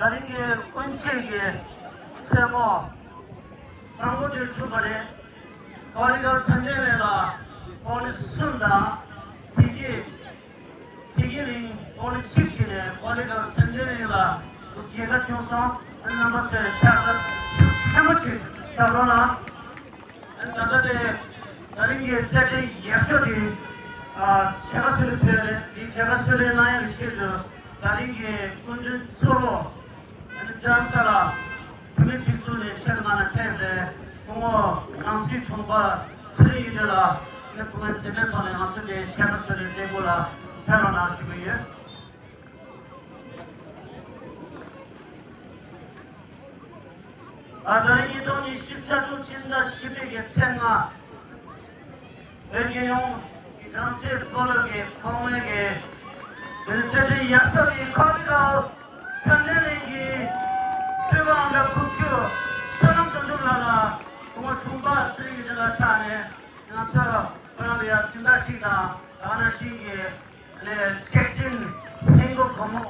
ད་རིང་གི་དབུ་འབྱེད་ཀྱི་མཚན་མོ་དང་པོ་དེ་གྲུབ་པ་རེད། ཀོ་ལི་གྷལ་ཐོན་ལྡན་ལ་པོ་ལི་གསུམ་དང་། དེ་གི་དེ་གི་རིང་པོ་ལི་གཅིག་བྱས་ནས་ཀོ་ལི་གྷལ་ཐོན་ལྡན་ལ་རྒྱལ་ཁ་བྱུང་སོང་། རྣམ་པ་ཚོས་ཕྱག་ལས་ཤུགས་ཆེན་པོ་ཅིག་བརྒྱབ་རོགས་གནང་། ད་ལྟ་དེ་ད་རིང་གི་རྩེད་འགྲན་ཡག་ཤོས་དེ་ཨ་ཕྱེད་ཀ་གསོལ་རས་ཕུལ་རེད། དེ་ཕྱེད་ཀ་གསོལ་རས་གནང་ཡག་གི་ཆེད་དུ་ད་རིང་གི་སྐུ་མགྲོན་གཙོ་བོ་ཨ་ནི་ལྕམ་ས་ལ་བུད་མེད་སྒྲིག་འཛུགས་ནས་ཆེད་དུ་ང་ལ་ཕེབས་ཏེ་སྐུ་ངོ་ནང་སྲིད་དྲུང་འཕར་ཚེ་རིང་ཡིད་སྒྲོན་ལགས་ནས་སྐུ་ངལ་འཛེམས་མེད་ཐོག་ནས་ང་ཚོ་དེ་ཕྱེད་ཀ་གསོལ་རས་སྤྲད་སྐོར་ལ་ཕེབས་རོགས་གནང་ཞུ་གི་ཡོད། ཨ་ད་རིང་ཉིས་སྟོང་ཉི་ཤུ་རྩ་དྲུག་ཕྱི་ཟླ་བཞི་པའི་གི་ཚེས་ལྔ། བོད་རྒྱལ་ཡོངས་ཀྱི་བྱང་སེམས་བློ་ལུགས་ཀྱི་ཚོགས་མི་གི་བདུན་ཚེས་བདུན་ཡར་ཞོགས་ཀྱི་ཁ་བི་ཀའོ་ཐོན་ལྡན་གླིང་གི་སྤྲུལ་པ་ཨ་མདོ་ཁུག་ཆུ་བསོད་ནམས་དོན་གྲུབ་ལགས་ལ་སྐུ་ངོ་དྲུང་འཕར་ཚེ་རིང་ཡིད་སྒྲོན་ལགས་ཕྱག་ནས་ང་ཚོ་ཁོ་རང་ལ་ཡ་སྦྱིན་བདག་ཅིག་དང་ད་ནང་བཞིན་གྱི་ལས་ཆེད་འཛིན་ཧིན་སྒོར་སྒོར་མོ་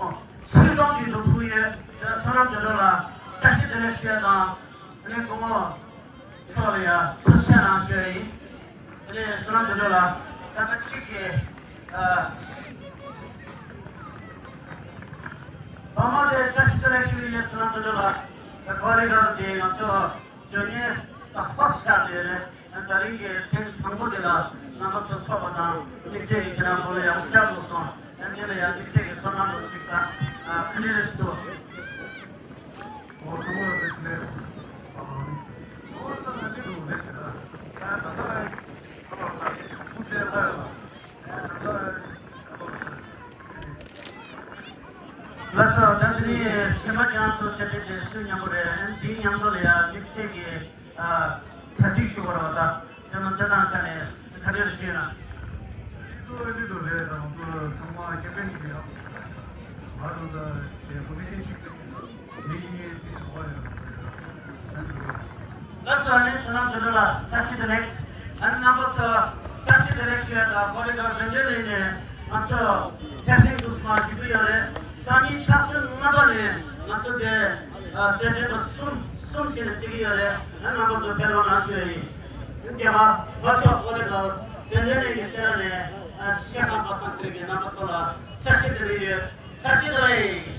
ཆིག་སྟོང་ཅིག་འདུག་ཕུལ་ཡོད། དེ་ལ་བསོད་ནམས་དོན་གྲུབ་ལ་བཀྲ་ཤིས་བདེ་ལེགས་ཞུ་ཡ་དང་། དེ་ནས་སྐུ་ངོ་མཆོག་ལ་ཡ་ཐུགས་རྗེ་ཆེ་གནང་ཞུ་ཡ་ཡིན། དེ་ནས་བསོད་ནམས་དོན་གྲུབ་ལ་ད་ལྟ་གཅིག་གི་ཨ་བ་མ་དེ་བཀྲ་ཤིས་བདེ་ལེགས་ཞུ་ཡ་ཡིན། བསོད་ནམས་དོན་གྲུབ་ལ་ད་ག་ལེ་ག་དེ་ང་ཚོ་བཅོ་ལྔའི་ད་ཧོ་ཤ་དེ་རེད། ད་རིང་གི་ཐེངས་དང་པོ་དེ་ལ་རྣམ་པ་ཚོ་ཚོགས་པ་དང་དམིགས་བསལ་གྱི་ཁྱེད་རང་ཚོ་ལ་ཡང་བསྐྱར་དུ་སོང་། ཡང་དེ་ལ་ཡང་དམིགས་བསལ་གྱི་ཚོར་སྣང་དང་གཅིག་དང་ཁ་ནི་རེ་ཞིག་ཏུ། ཨོ་ཚང་མ་ལ་བཀྲ་ཤིས་བདེ་ལེགས། ཨོ་ཚང་མ་ལ་བཀྲ་ཤིས་བདེ་ལེགས། ལགས་སོ། ད་དེ་ནས་གཞན་པ་ཁྱེད་རང་ཚོ་ཆ་འཕྲིན་དེ་སུ་མཉམ་པོ་རེད། ཨ་ནི་དེའི་མཉམ་དུ་ལ་ཡ་དམིགས་བསལ་གྱི་ཨ་གྲ་སྒྲིག་ཞུ་བར་བ་ད་དེ་མ་ཚད་དང་ཆ་ནས་ག་རེ་རེ་བྱས་ན། ཏུ་ཨ་ཏི་དུ་རེད་དང་ཏུ་ཚང་མ་ཁེ་ཕན་གྱི་ཡོད། ང་ཚོ་ད་དེ་ཀོ་མི་ཤན་ཞིག་ཏུ་མི་གཉིས་ཀྱི་ཚོགས་པ་ཡོད། ལགས་སོ། ཨ་ནི་ཚོ་ནང་དུ་ལ་བཀྲ་ཤིས་བདེ་ལེགས། ཨ་ནི་རྣམ་པ་ཚོ་བཀྲ་ཤིས་བདེ་ལེགས་ཞུ་ཡ་དང་ཁོ་རེ་ག་རེ་འདོད་ལས་ནས་ང་ཚོ་ཐེ་སེང་དུ་སུ་མ་ཞུ་གི་ཡོད་རེད། སང་ཉིན་ཕྱག་ཚོད་ལྔ་པ་ནས་ང་ཚོ་དེ་རྩེད་འགྲན་པ་གསུམ་གསུམ་བྱས་ནས་རྩེ་གི་ཡོད་རེད། ཨ་ནི་རྣམ་པ་ཚོ་ཕེབས་རོགས་གནང་ཞུ་ཡ་ཡིན། རྒྱ་གར་ལྷོ་ཕྱོགས་ཨོ་ལེ་ག་དོན་ལྡན་གླིང་གི་རྩེད་ར་ནས་ཨ་ཤེས་ཁང་པ་སངས་ཚེ་རིང་གི་རྣམ་པ་ཚོ་ལ་བཀྲ་ཤིས་བདེ་ལེགས་ཡོད། བཀྲ་ཤིས་བདེ་ལེགས།